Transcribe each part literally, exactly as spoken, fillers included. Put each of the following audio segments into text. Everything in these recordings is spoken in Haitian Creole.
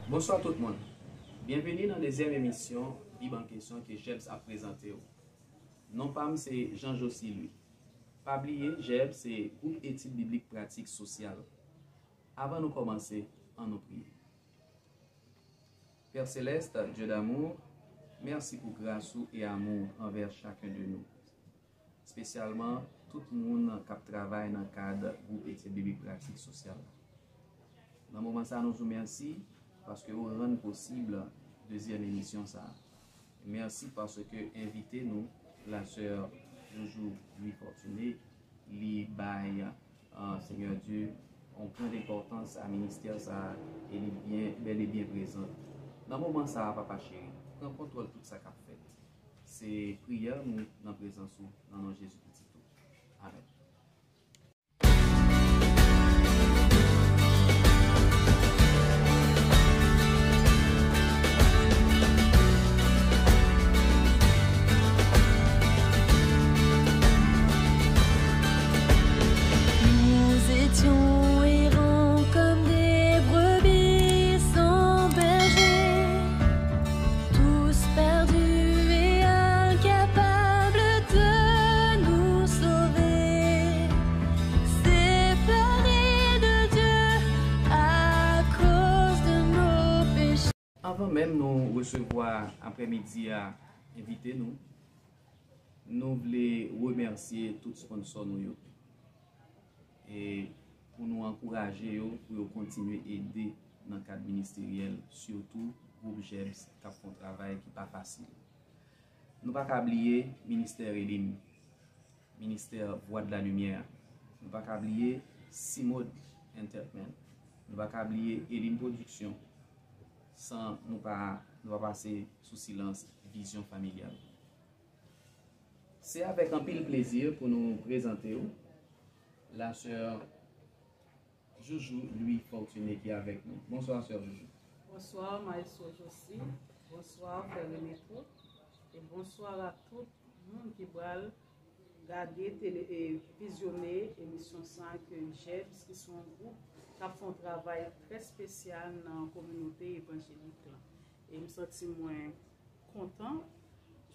Bonswa tout moun. Byenveni nan dezyèm emisyon Bib an Kesyon ke Jebs ap prezante w. Non pa m se Jean Jocy Louis. Pa bliye, Jebs se Gwoup Etid Biblik Pratik Sosyal. Avan nou kòmanse, ann nou priye. Père Céleste, Dieu d'amour, mèsi pou gras ou e amou anvè chaken de nou, espesyalman tout moun k ap travay nan kad Gwoup Etid Biblik Pratik Sosyal la. Nan moman sa a, nou di w mèsi paske ou rann posib dezyèm emisyon sa a. Mèsi paske envite nou, la sè Joujou Louis Fortuné, li bay, ah, Senyè Dye, yon gran enpòtans a ministè sa a, e li byen, bèl e byen prezan. Nan moman sa a, papa cheri, pran kontwòl tout sa k ap fèt. Se priyè nou nan prezans ou, nan non Jezi Pitit ou. Amèn. Nous étions errants comme des brebis sans berger, tous perdus et incapables de nous sauver, séparés de Dieu à cause de nos péchés. Anvan menm nou resevwa aprèmidi a envite nou, nou vle remèsye tout sponsò nou yo. E pou nou ankouraje yo, pou yo kontinye ede nan kad ministeryèl, sitou gwoup Jebs k ap fè yon travay ki pa fasil. Nou pa ka bliye ministè Elim, ministè Voix de la Lumière. Nou pa ka bliye Simode Entertainment. Nou pa ka bliye Elim Production. San nou pa, nou pa pase sou silans Vizyon Familyal. Se avèk anpil plezi pou nou prezante w la sè Joujou Louis Fortuné ki avèk nou. Bonswa, sè Joujou. Bonswa, Maestro Jocy. Bonswa, frè René tou. E bonswa a tout moun ki pral gade, tele, e vizyone emisyon sa a ke Jebs, ki se yon gwoup k ap fè yon travay trè espesyal nan kominote evanjelik lan. E m santi mwen kontan,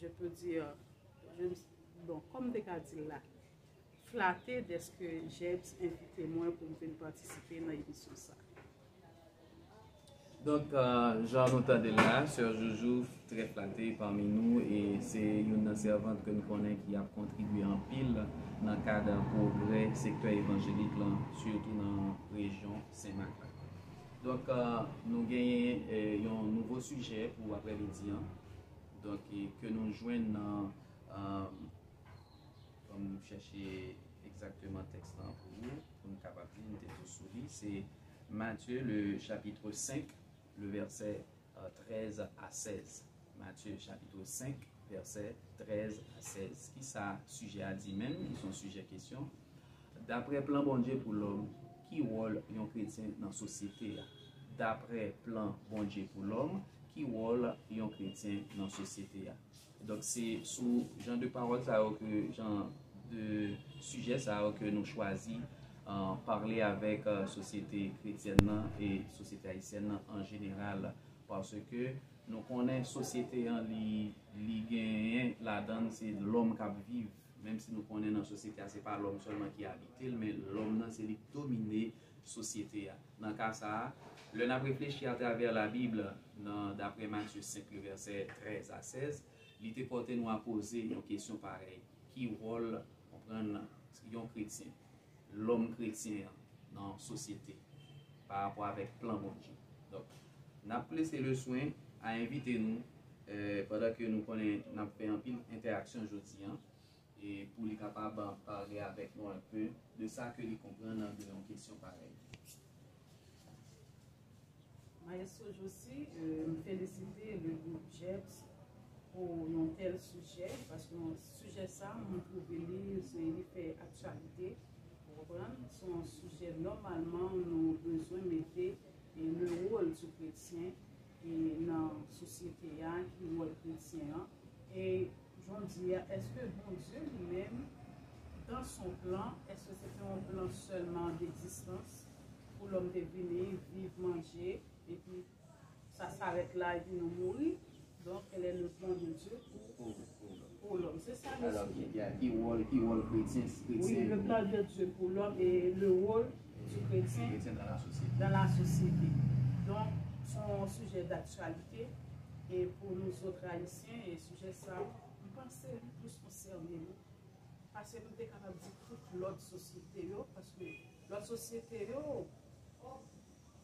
je peux dire, je, bon, kòm m te ka di l la, flate dèske Jebs envite mwen pou m vin patisipe nan emisyon sa. Donk, euh, jan nou tande l la, sè Joujou trè flate pami nou, e se youn nan sèvant ke n konnen ki ap kontribye anpil nan kad pwogrè sektè evanjelik lan, sitou nan rejyon Senmak la. Donk, euh, nou genyen, euh, yon nouvo sijè pou aprèmidi an. Donk, e ke nou jwenn nan, euh, ban m chèche egzakteman tèks lan pou nou, pou nou kapab li, nou te tou sou li. Se Matthieu, le chapitre cinq, le verset, euh, treize à seize. Matthieu, chapitre cinq, verset treize à seize. Kisa sijè a di menm? Li se yon sijè kesyon. Daprè plan Bondye pou lòm, ki wòl yon kretyen nan sosyete a? Daprè plan Bondye pou lòm, ki wòl yon kretyen nan sosyete a? Donk, se sou jan de pawòl sa yo ke, jan de sijè sa yo ke nou chwazi, euh, pale avèk, euh, sosyete kretyèn nan e sosyete ayisyèn nan an jeneral, paske nou konnen sosyete an, li, li genyen ladan l se lòm k ap viv, menm si nou konnen nan sosyete a se pa lòm sèlman ki abite l, men lòm nan se li k domine sosyete a. Nan ka sa a, lè n ap reflechi atravè Labib, nan, daprè Matye senk, le vèsè trèz a sèz, li te pòte nou a poze yon kesyon parèy: ki wòl, konprann, yon kretyen, lòm kretyen an nan sosyete, pa rapò avèk plan Bondye? Donk, n ap lese leswen a envite nou, eh, pandan ke nou konnen n ap fè anpil entèaksyon jodi an, e pou li kapab pale avèk nou enpe de sa ke li konprann de yon kesyon parèy. Maestro Jocy, euh, m felisite le group Jebs pou yon tèl sijè, paske yon sijè sa, mwen twouve li, se, li fè aktyalite, ou konprann? Se yon sijè nòmalman nou bezwen mete, e, le wòl di kretyen, e, nan sosyete a, ki wòl kretyen an. E jodi a, èske Bondye li menm, dans son plan, èske se te yon plan sèlman d'egzistans pou lòm te vini, viv, manje, epi Ça s'arrête là, epi nou mouri. Donc, quel est le plan de Dieu pour, pour l'homme? C'est ça le Alors, sujet. Ki, ki, ki wòl, ki wòl kretyen, Oui, le kretyen plan de Dieu pour l'homme et le rôle du chrétien kretyen dans la société? dans la société. Donc, c'est un sujet d'actualité et pour nous autres Haïtiens, et sujet ça, m panse li plis konsène nou. Paske nou te kapab di tout lòt sosyete yo, paske lòt sosyete yo,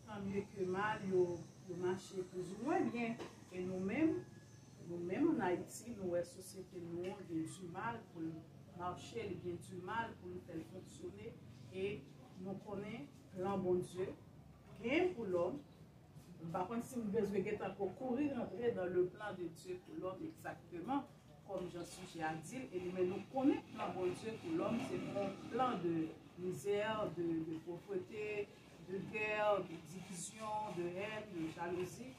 tan mye ke mal, yo, yo mache plizoumwen byen. E nou menm, nou menm ann Ayiti, nou wè sosyete nou an gen di mal pou l mache, li gen di mal pou nou fè l fonksyone. E nou konnen plan Bondye gen pou lòm. M pa konn si m bezwen gentan ko kouri rantre dans le plan de Dieu pour l'homme exactement, kòm jan sijè a di l, e nou, men nou konnen plan Bondye pou lòm, se yon plan de mizè, de, de povrete, de gè, de divizyon, de hèn, de jalouzi.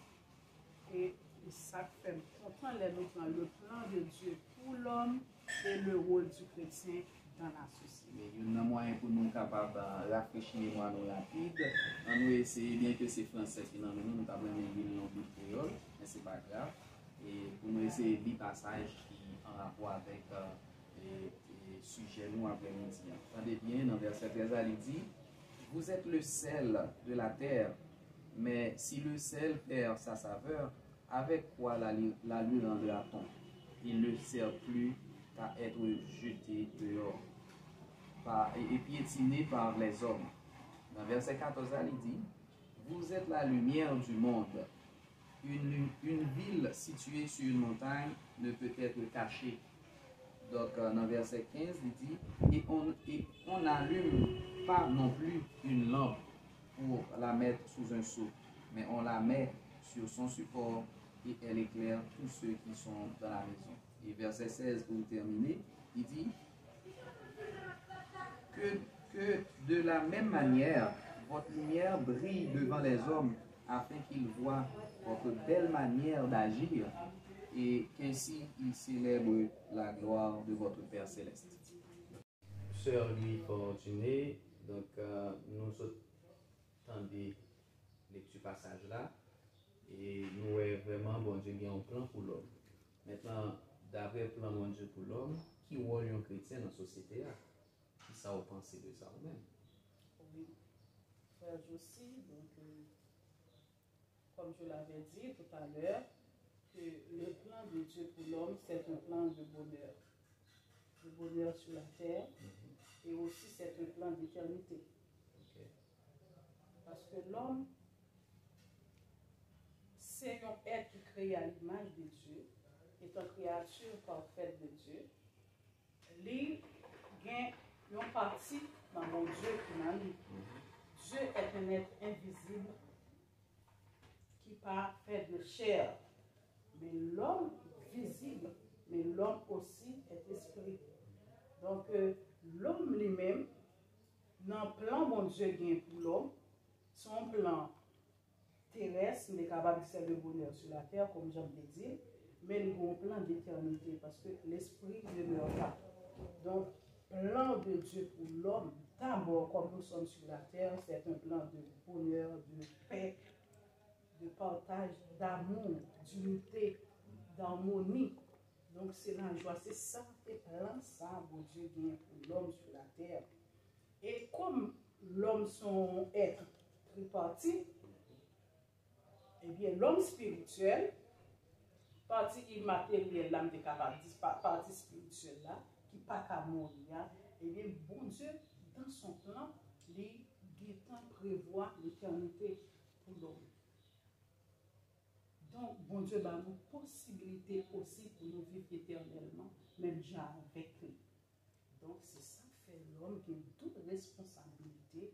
E, e sa k fè m kontan lè nou pran le plan de Dieu pour l'homme et le rôle du chrétien dans la société. Men youn nan mwayen pou nou kapab, ah, rafrechi memwa nou rapid, ann nou eseye, byen ke se fransè ki nan men nou, nou t ap renmen li l nan yon bib kreyòl, men se pa grav. E pou nou eseye li pasaj ki an rapò avèk, ah, e, e sijè nou aprèmidi an. Tande byen, nan vèsè trèz la, li di: Vous êtes le sel de la terre, mais si le sel perd sa saveur, avec quoi la lui, la lui rendra-t-on? Il ne sert plus qu'à être jeté dehors par, et, et piétiné par les hommes. Nan vèsè katòz la, li di: Vous êtes la lumière du monde. Une, lu- une ville située sur une montagne ne peut être cachée. Donk, euh, nan vèsè kenz, li di: Et on, et on n'allume pas non plus une lampe pour la mettre sous un seau, mais on la met sur son support et elle éclaire tous ceux qui sont dans la maison. Et verset seize pour terminer, il dit que, que de la même manière, votre lumière brille devant les hommes afin qu'ils voient votre belle manière d'agir et qu'ainsi ils célèbrent la gloire de votre Père céleste. Sè Louis Fortuné, donk, euh, nou sot tande lekti pasaj la, e nou wè vrèman Bondye gen yon plan pou lòm. Mentnan, daprè plan Bondye pou lòm, ki wòl yon kretyen nan sosyete a? Kisa w panse de sa ou menm? Oui. Frère Jossy, donc, euh, comme je l'avais dit tout à l'heure, que le plan de Dieu pour l'homme, c'est un plan de bonheur. Le bonheur sur la terre, et aussi c'est un plan d'éternité. Ok. Parce que l'homme, c'est un être qui créé à l'image de Dieu, est une créature parfaite de Dieu. Li gen yon pati nan Bondye ki nan li. Dieu est un être invisible qui pas fait de chair. Mais l'homme visible, mais l'homme aussi est esprit. Donc, euh, l'homme lui-même, nan plan Bondye gen pou lòm, se yon plan terès, m te kapab di c'est le bonheur sur la terre, comme Jean te di, men li gen yon plan d'éternité, parce que l'esprit ne meurt pas. Donc, plan de Dieu pour l'homme, d'abord, comme nous sommes sur la terre, c'est un plan de bonheur, de paix, de partage, d'amour, d'unité, d'harmonie. Donc, c'est la joie, c'est ça, c'est plan ça, Bondye gen pou lòm sur la terre. E kòm lòm se yon èt tripatit, ebyen, lòm espirityèl, pati imateryèl la, m te kapab di, pa- pati espirityèl la, ki pa ka mouri a, ebyen, Bondye, dans son plan, li gentan prevwa letènite pou lòm. Donk, Bondye ba nou posibilite osi pou nou viv etènèlman, menm jan avèk li. Donk, se sa k fè lòm gen doub responsabilite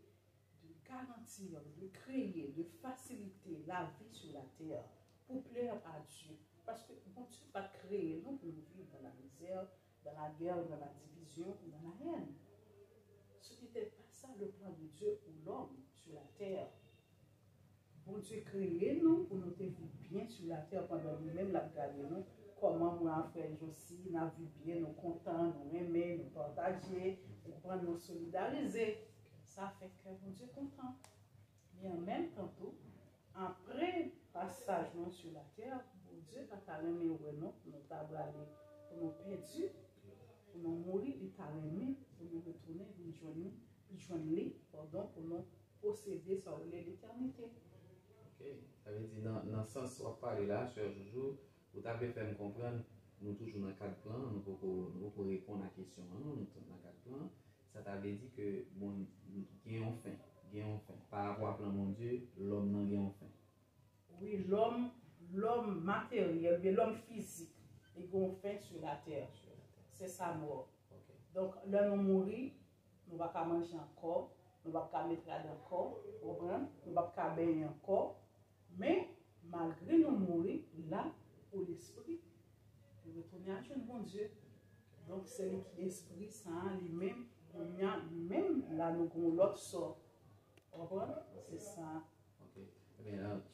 de garantir, de créer, de faciliter la vie sur la terre pour plaire à Dieu. Paske Bondye pa t kreye nou pou nou viv dans la misère, dans la guerre, dans la division, dans la haine. Ce n'était pas ça le plan de Dieu pour l'homme sur la terre. Bondye kreye nou pou nou te viv byen sou latè pandan li menm l ap gade nou. Kòman mwen ak frè Josi n ap viv byen, nou kontan, nou renmen, nou pataje, nou konprann, nou solidarize. Sa fè kè Bondye kontan. Men an menm tan tou, apre Pasaj nou sou latè, Bondye pa ta renmen wè nou, pou nou ta brale, pou nou pèdi, pou nou mouri, li ta renmen pou nou retounen vin jwenn li, vin jwenn li, padon, pou nou posede sa w rele letènite. Ok, sa vle di nan, nan sans w ap pale la, sè Joujou, ou ta vle fè m konprann, nou toujou nan kad plan, nou poko, nou poko reponn a kesyon an, non, nou t nan kad plan. Sa ta vle di ke bon, gen yon fen, gen yon fen. Pa rapò a plan Bondye, lòm nan gen yon fen. Wi, lòm, lòm materyèl, oubyen lòm fizik, li gen yon fen sou latè. Se sa mò. Donk, lè nou mouri, nou pa ka manje ankò, nou pa ka met rad ankò, ou konprann? Nou pa ka benyen ankò. Men, malgre nou mouri, la, pou lespri, nou retounen al jwenn Bondye. Donk, se li ki espri sa a, li menm, kounye a, li menm, la nou gen yon lòt sò. Ou konprann? Se sa. Ok. Ebyen,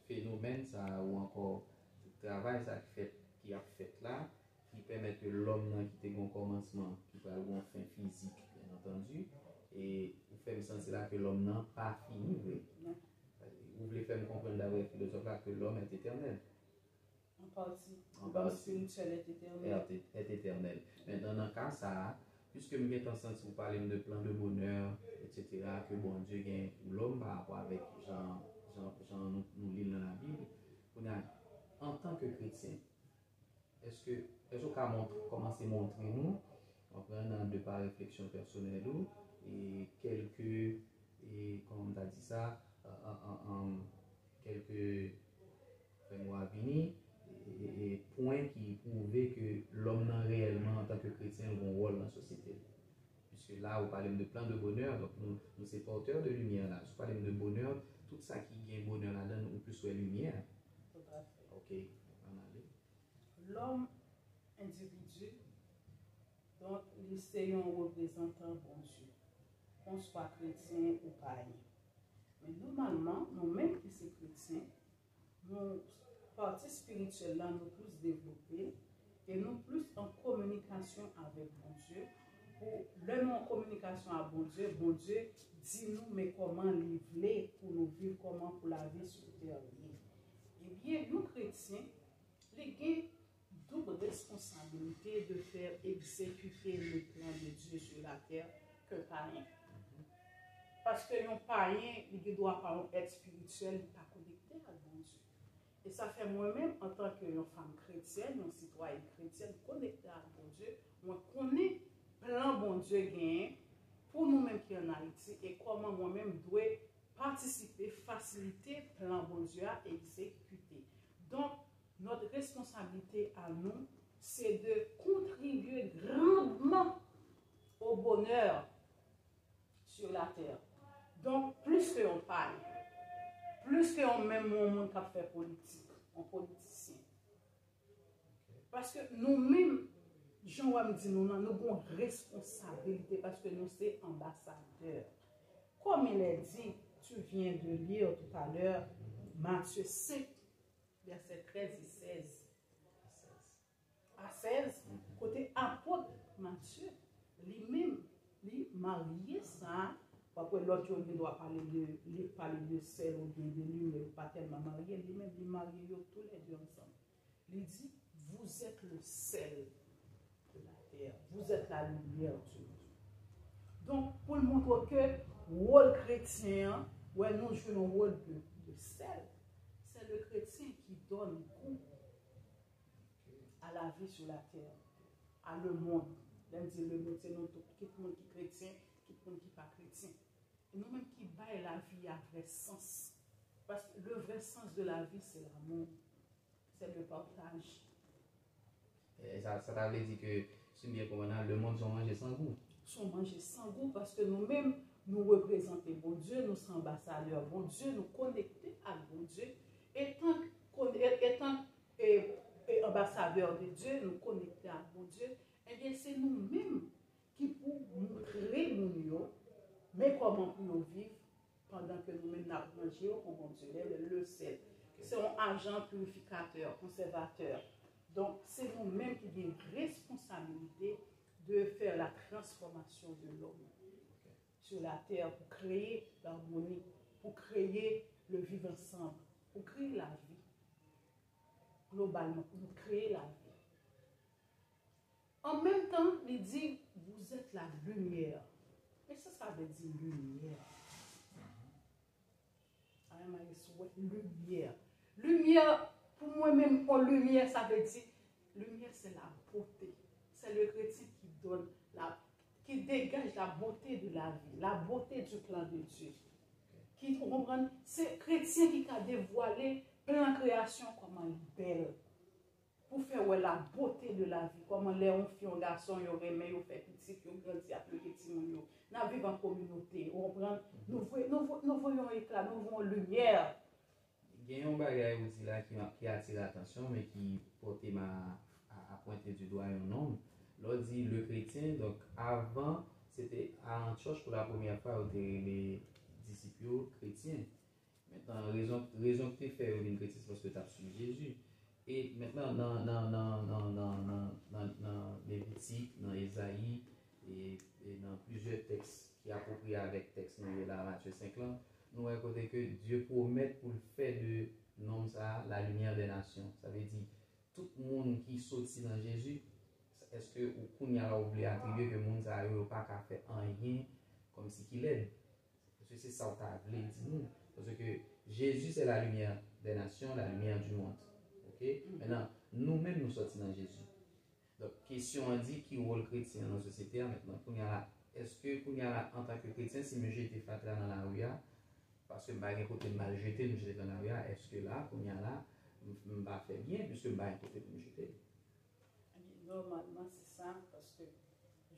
fenomèn sa a ou ankò travay sa ki fèt, ki ap fèt la, ki pèmèt ke lòm nan ki te gen yon kòmansman, ki pral gen yon fen fizik, byen antandi, e ou fè m santi la ke lòm nan pa fini vre. Ou vle fè m konprann daprè filozòf la ke l'homme est éternel. An pati, l'homme spirituel est éternel. Est éternel. Mentnan, nan ka sa a, piske m gentan santi ou pale m de plan de bonè, etsetera, ke Bondye gen pou lòm pa rapò avèk jan, jan, jan nou, nou li l nan Labib, kounye a, antanke kretyen, èske, èske w ka montre, kòmanse montre nou, an pran nan de pa refleksyon pèsonèl ou, e kèlke, e kòman m ta di sa, an, an, an, an, kèlke fè mwa vini, e, e, e pwen ki pwouve ke lòm nan reyèlman antanke kretyen l gen yon wòl nan sosyete l. Piske la ou pale m de plan de bonè, donk nou, nou se pòtè de limyè la. Si w pale m de bonè, tout sa ki gen bonè ladan l, ou plis wè limyè. Toutafè. Ok, ann ale. Lòm, endividi, donk li se yon reprezantan Bondye, konswa kretyen ou payen. Men nòmalman, nou menm ki se kretyen, nou, pati espirityèl la, nou plis devlope e nou plis an kominikasyon avèk Bondye. Pou lè nou an kominikasyon ak Bondye, Bondye di nou men kòman li vle pou nou viv, kòman pou lavi sou tè ye. Ebyen, yon kretyen, li gen doub responsabilite de fè egzekite le plan de Dieu sur la terre ke payen. Paske yon payen, li gen dwa pa yon èt espirityèl, li pa konekte ak Bondye. E sa fè mwen menm, antanke yon fanm kretyèn, yon sitwayèn kretyèn konekte ak Bondye, mwen konnen plan Bondye genyen pou nou menm ki ann Ayiti e kòman mwen menm dwe patisipe, fasilite plan Bondye a egzekite. Donk, notre responsabilité à nous, c'est de contribuer grandement au bonheur sur la terre. Donk, plis ke yon payen, plis ke yon menm yon moun k ap fè politik, yon politisyen. Paske nou menm, jan w wè m di nou nan, nou gen yon responsabilite paske nou se anbasadè. Comme il est dit, tu viens de lire tout à l'heure, Matthieu cinq, verset treize et seize. A seize, kote apot Matye, li menm, li marye sa, w ap wè lòt yo gen dwa pale de, li pale de sèl oubyen de limyè, yo pa tèlman marye, li menm, li marye yo toulède ansanm. Li di, vous êtes le sel de la terre, vous êtes la lumière du monde. Donk, pou l montre ke wòl kretyen an, wè nou jwe yon wòl de, de sèl, c'est le chrétien qui donne goût à la vie sur la terre, à le monde. Lè m di le monde, se nou tout, kit moun ki kretyen, kit moun ki pa kretyen. E nou menm ki bay lavi a vrè sans. Paske le vrai sens de la vie, c'est l'amour. C'est le partage. E sa, sa ta vle di ke, si m byen konprann la, lemonn se yon manje san gou. Se yon manje san gou paske nou menm, nou reprezante Bondye, nou se anbasadè Bondye, nou konekte ak Bondye. Etan, etan e, e anbasadè de Dye, nou konekte ak Bondye, ebyen, se nou menm ki pou montre moun yo, men kòman pou yo viv pandan ke nou menm n ap ranje yo pou Bondye. Le, le, le sèl. Se yon ajan pirifikatè, konsèvatè. Donk, se nou menm ki gen responsabilite de faire la transformation de l'homme sur la terre pour créer l'harmonie, pour créer le vivre ensemble, pour créer la vie. globalman, pou nou kreye lavi. An menm tan, li di, vous êtes la lumière. Men sa sa vle di limyè? Ay, mayestwo, limyè. Limyè, pou mwen menm, yon limyè, sa vle di, limyè, c'est la beauté. C'est le chrétien qui donne la, qui dégage la beauté de la vie, la beauté du plan de Dieu. Ki, ou konprann? Se kretyen ki ka devwale plan kreyasyon, kòman li bèl. Pou fè wè la beauté de la vie, kòman lè yon fi, yon gason, yo renmen, yo fè pitit, yo grandi ap leve timoun yo. N ap viv an kominote, ou konprann? Nou voye, nou vo-, nou voye yon ekla, nou voye yon limyè. Gen yon bagay ou di la ki, ki atire atansyon, men ki pote m a, a, a pointe du doigt yon nonm. Lè w di le chrétien, donk avan, se te a Antioch pou la premyè fwa yo te rele disip yo kretyen. Mentnan, rezon, rezon ki te fè yo vin kretyen, se paske yo t ap suiv Jezi. E mentnan, nan, nan, nan, nan, nan, nan, nan, nan Levitik, nan Ezayi, e, e nan plizyè tèks ki apwopriye avèk tèks nou ye la, Matye senk lan, nou wè kote ke Dye pwomèt pou l fè de nonm sa a la lumière des nations. Sa vle di, tout moun ki soti nan Jezi, èske ou kounye a la ou vle atribye ke moun sa yo, yo pa ka fè anyen kòmsi ki lèd? Èske se sa w ta vle di nou? Paske Jezi se la lumière des nations, la lumière du monde. Ok? Mentnan, nou menm nou sòti nan Jezi. Donk, kesyon an di ki wòl kretyen an nan sosyete a mentnan. Kounye a la, èske kounye a la, antanke kretyen, si m jete fatra nan lari a, paske m pa gen kote m al jete l, m jete l nan lari a, èske la, kounye a la, m, m pa fè byen, piske m pa gen kote pou m jete l? Ebyen, nòmalman, se sa, paske,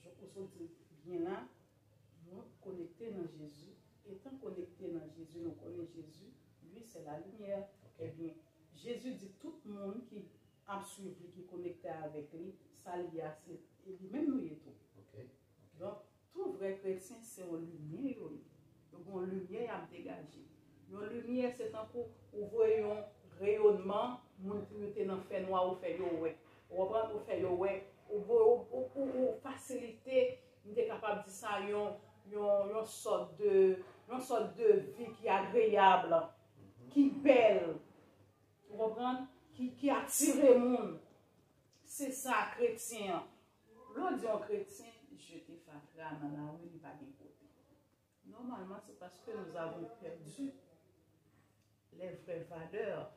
jan ou sot di l byen la, nou konekte nan Jezi. Etan konekte nan Jezi, nou konnen Jezi, lui, c'est la lumière. Ebyen, Jezi di tout moun ki ap suiv li, ki konekte avèk li, sa li ye a, se li menm nou ye tou. Donk, tout vrè kretyen se yon limyè yo ye. Yo gen yon limyè y ap degaje. Yon limyè se tankou ou voye yon reyònman, moun ki te nan fènwa ou fè yo wè. Ou konprann? Ou fè yo wè. Ou, ou, ou, ou, ou fasilite, m te kapab di sa, yon, yon, yon sòt de, yon sòt de vi ki agreyab, ki bèl. Ou konprann? Ki, ki atire moun. Se sa, kretyen an. Lè w di yon kretyen jete fatra nan lari, li pa gen kote. Normalement, c'est parce que nous avons perdu les vraies valeurs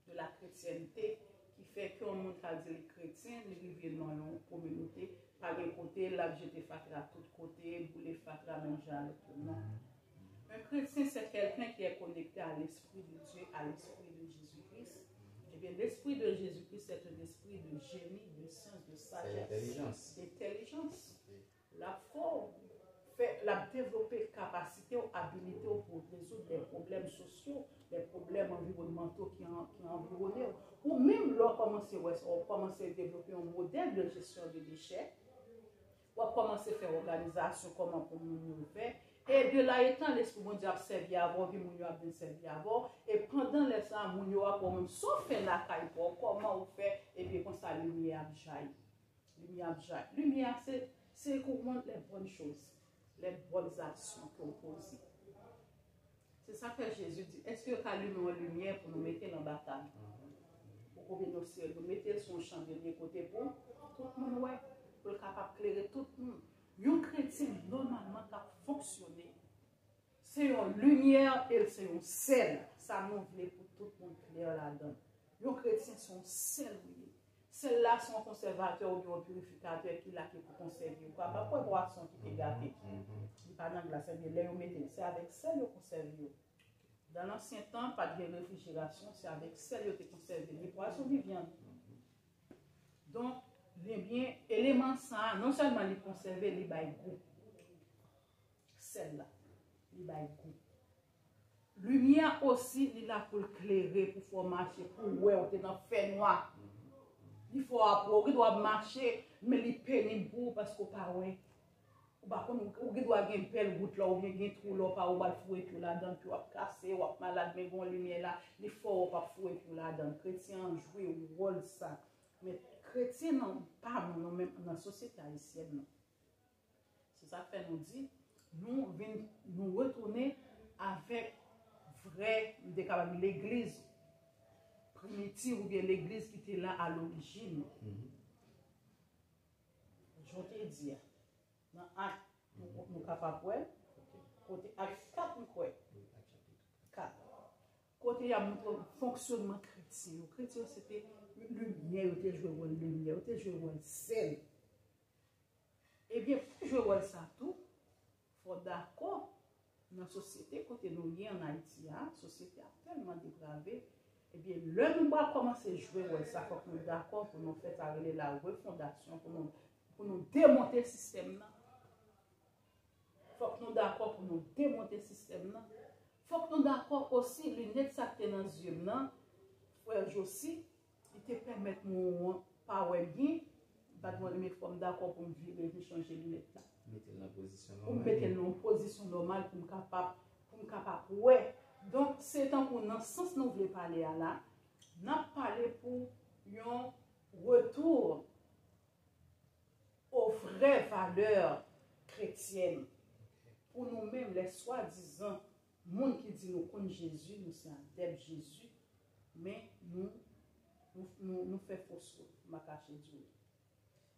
de la chrétienté, ki fè ke yon moun ka di l kretyen, li rive nan yon kominote, pa gen kote, l ap jete fatra tout kote, boule fatra menm jan avèk yo. Non. Un chrétien, c'est quelqu'un qui est connecté à l'Esprit de Dieu, à l'Esprit de Jésus-Christ. Eh bien, l'Esprit de Jésus-Christ, c'est un esprit de génie, de science, de sagesse, d'intelligence. L ap fè w, fè, l ap devlope kapasite w, abilite w pou rezoud de pwoblèm sosyo, de pwoblèm anviwònmanto ki an, ki anviwone w. Ou menm, lè w kòmanse wè sa, w kòmanse devlope yon modèl de gestion de déchets, w ap kòmanse fè òganizasyon kòman pou moun yo fè. E de la etan, Lespri Bondye ap sèvi avè w, epi moun yo ap vin sèvi avè w. E pandan lè sa a, moun yo ap wè w menm sa w fè lakay pa w, kòman w fè, epi konsa limyè ap jayi. Limyè ap jayi. Limyè a se, se kou w montre les bonnes choses, les bonnes actions ke w poze. Se sa k fè Jezi di, èske yo ka limen yon limyè pou nou mete l anba tab? Ou konprann? Yo se, yo mete l sou yon chandelye kote pou tout moun wè, pou l kapab klere tout moun. Yon kretyen nòmalman k ap fonksyone, se yon limyè e l se yon sèl. Sa nou vle pou tout moun klè ladan l. Yon kretyen se yon sèl ou ye. Sèl la se yon konsèvatè oubyen yon pirifikatè ki la ki pou konsève w. Ou kapab wè pwason ki te gate. Li pa nan glas, ebyen lè yo mete l, se avèk sèl yo konsève yo. Dan lansyen tan, pa t gen refrijerasyon, se avèk sèl yo te konsève ni pwason ni vyann. Donk, ebyen, eleman sa a, non sèlman li konsève, li bay gou. Sèl la, li bay gou. Limyè osi, li la pou l klere, pou fè w mache, pou w wè, ou te nan fènwa. Li fè w ap wè, ou gen dwa ap mache, men li penib pou ou paske w pa wè. Ou pa konn, ou gen dwa gen bèl wout la, oubyen gen twou la, w pa wè, w al foure pye w ladan l, pye w ap kase, w ap malad, men gen yon limyè la, li fè w ap foure pye w ladan l. Kretyen an jwe wòl sa. Men kretyen nan, pa nou, nou menm nan sosyete ayisyèn nan. Se sa k fè nou di, nou vin, nou retounen avèk vrè, m te kapab di legliz, primitiv oubyen legliz ki te la a lorijin. Jan w te di a, nan Ak, nou, nou kapab wè, kote Ak kat, m kwè. Kat. Kote y ap montre fonksyonman kretyen yo. Kretyen yo se te limyè, yo te jwe wòl limyè, yo te jwe wòl sèl. Ebyen, pou jwe wòl sa tou, fò w dakò nan sosyete kote nou ye ann Ayiti a, sosyete a tèlman deprave, ebyen, lè nou pral kòmanse jwe wòl sa, fòk nou dakò pou nou fè sa rele la refondasyon, pou nou, pou nou demonte sistèm nan. Fòk nou dakò pou nou demonte sistèm nan. Fòk nou dakò osi, linèt sa k te nan zye m nan, frè Josi, li te pèmèt nou pa wè byen, m pa t wè, men fò m dakò pou m vire, pou m chanje linèt la. Mete l nan pozisyon nòmal. Pou m mete l nan yon pozisyon nòmal, pou m kapab, pou m kapab wè. Donk, se tankou nan sans nou vle pale a la, n ap pale pou yon retou aux vraies valeurs chrétiennes. Pou nou menm, lè swadizan moun ki di nou konn Jezi, nou se adèp Jezi, men nou, nou, nou, nou fè fos wout, m pa kache di w.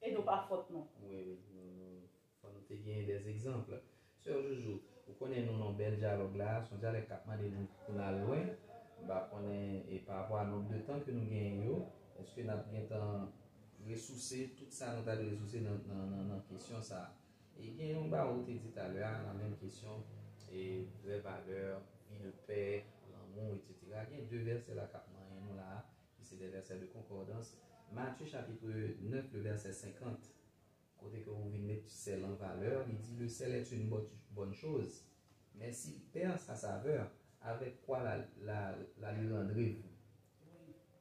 E nou pa fòt non. Wi, wi, nou, nou, fò nou te genyen des exemples. Sè Joujou, ou konnen nou nan bèl dyalòg la, se yon dyalòg k ap mande nou pou n al lwen. M pa konnen, e pa rapò a nonb de tan ke nou genyen yo, èske n ap gentan resouse tout sa nou ta dwe resouse nan, nan, nan, nan kesyon sa a? E gen yon bagay ou te di talè a nan menm kesyon, e vrè valè, vi de pè, lanmou, etsetera. Gen de vèsè la k ap manyen nou la a, ki se de vèsè de konkòdans. Matye chapit nèf, le vèsè senkant, kote ke ou vin met sèl an valè, li di, le sel est une bonne, bonne chose, mais s'il perd sa saveur, avec quoi la, la, la lui rendrez-vous?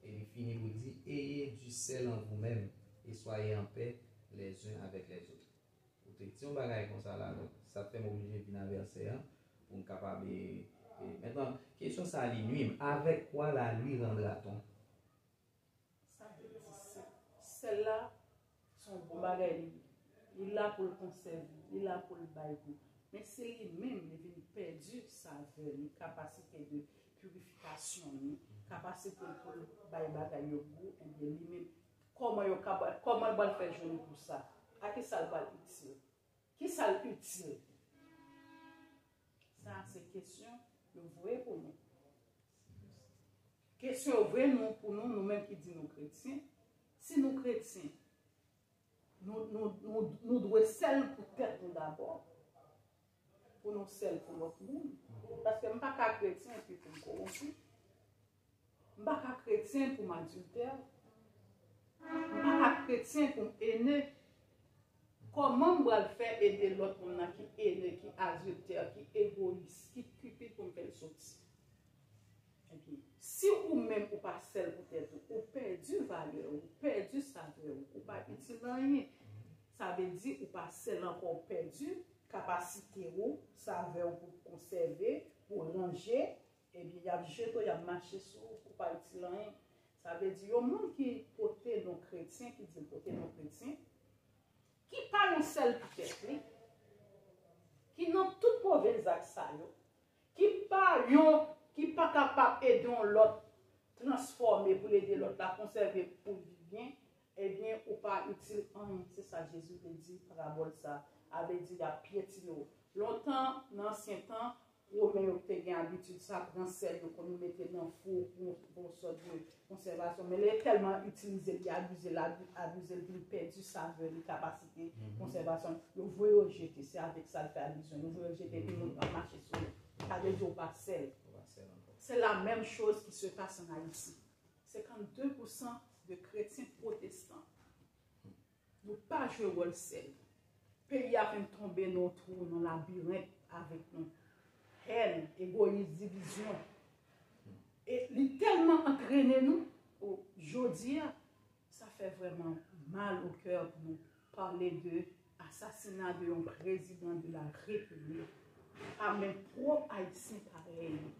E li fini pou di, ayez du sel en vous-même et soyez en paix les uns avec les autres. Ou te di yon bagay konsa la, donk, sa fè m oblije vin a vèsè an, pou m kapab, e, e, mentnan, kesyon sa a li nwi m, avec quoi la lui rendra-t-on? Sa vle di se, sèl la, se yon bon bagay li ye. Li la pou l konsève, li la pou l bay gou. Men si li menm, li vin pèdi savè li, kapasite de pirifikasyon li, kapasite l pou l bay bagay yo gou, ebyen li menm, kòman yo kapab, kòman l pral fè jwenn gou sa? A ki sa l pral itil? Ki sa l itil? Sa se kesyon yo voye pou nou. Kesyon yo voye nou, pou nou, nou menm ki di nou kretyen. Si nou kretyen, nou, nou, nou, nou dwe sèl pou tèt nou dabò, pou nou sèl pou lòt moun. Paske m pa ka kretyen epi pou m kowonpi. M pa ka kretyen pou m adiltè. M pa ka kretyen pou m ene. Kòman m pral fè ede lòt moun nan ki ene, ki adiltè, ki egoyis, ki kipit pou m fè l soti? Ebyen, si ou menm ou pa sèl pou tèt ou, ou pèdi valè ou, ou pèdi savè ou, ou pa itil anyen. Sa vle di ou pa sèl ankò, ou pèdi kapasite ou, savè ou pou konsève, pou ranje, ebyen, y ap jete w, y ap mache sou ou, ou pa itil anyen. Sa vle di, yon moun ki pote non kretyen, ki di l pote non kretyen, ki pa yon sèl pou tèt li, ki nan tout move zak sa yo, ki pa yon, ki pa kapab ede yon lòt transfòme pou l ede lòt la konsève pou l viv byen, ebyen, ou pa itil anyen. Se sa Jezi te di parabòl sa a, vle di, y ap pyetine w. Lontan, nan ansyen tan, Women yo te gen abitid sa, pran sèl yo konn mete nan fou pou, pou yon sòt de konsèvasyon. Men lè tèlman itilize l, li abize l, abi-, abize l, vin pèdi savè li, kapasite konsèvasyon. Yo voye yo jete, se avèk sa l fè alizyon. Yo voye yo jete, epi moun ap mache sou yo. Sa vle di ou pa sèl. Ou pa sèl ankò. C'est la même chose qui se passe en Haïti. Cinquante-deux pour cent de chrétiens protestants. Nou pa jwe wòl sèl. Peyi a fin tonbe nan yon twou, nan labirent avèk nou. Hèn, egoyis, divizyon. E li tèlman antrene nou, o, jodi a, sa fè vrèman mal o kè pou nou pale de asasina de yon prezidan de la repiblik. A men pwòp ayisyen parèy li.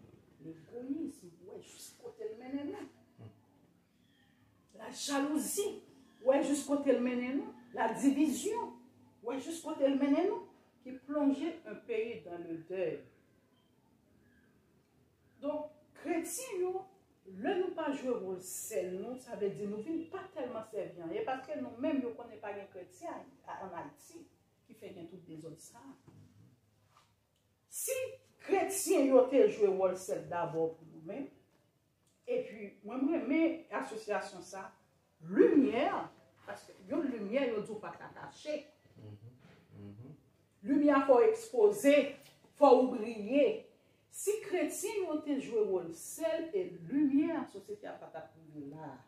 Legoyis, ou wè jis kote l mennen nou. La jalouzi, ou wè jis kote l mennen nou. La divizyon, ou wè jis kote l mennen nou. Qui plonge un pays dans le deuil. Donk, kretyen yo, Lè nou pa jwe wòl sèl nou, sa vle di nou vin pa tèlman sèvi anyen, paske nou menm yo konnen pa gen kretyen a- ann Ayiti ki fè gen tout dezòd sa a. Si kretyen yo te jwe wòl sèl dabò pou nou menm, epi mwen m renmen asosyasyon sa, limyè, paske yon limyè yo di w pa ka kache. Limyè a fè w ekspoze, fè w briye. Si kretyen yo te jwe wòl sèl e limyè, sosyete a pa t ap rive la a.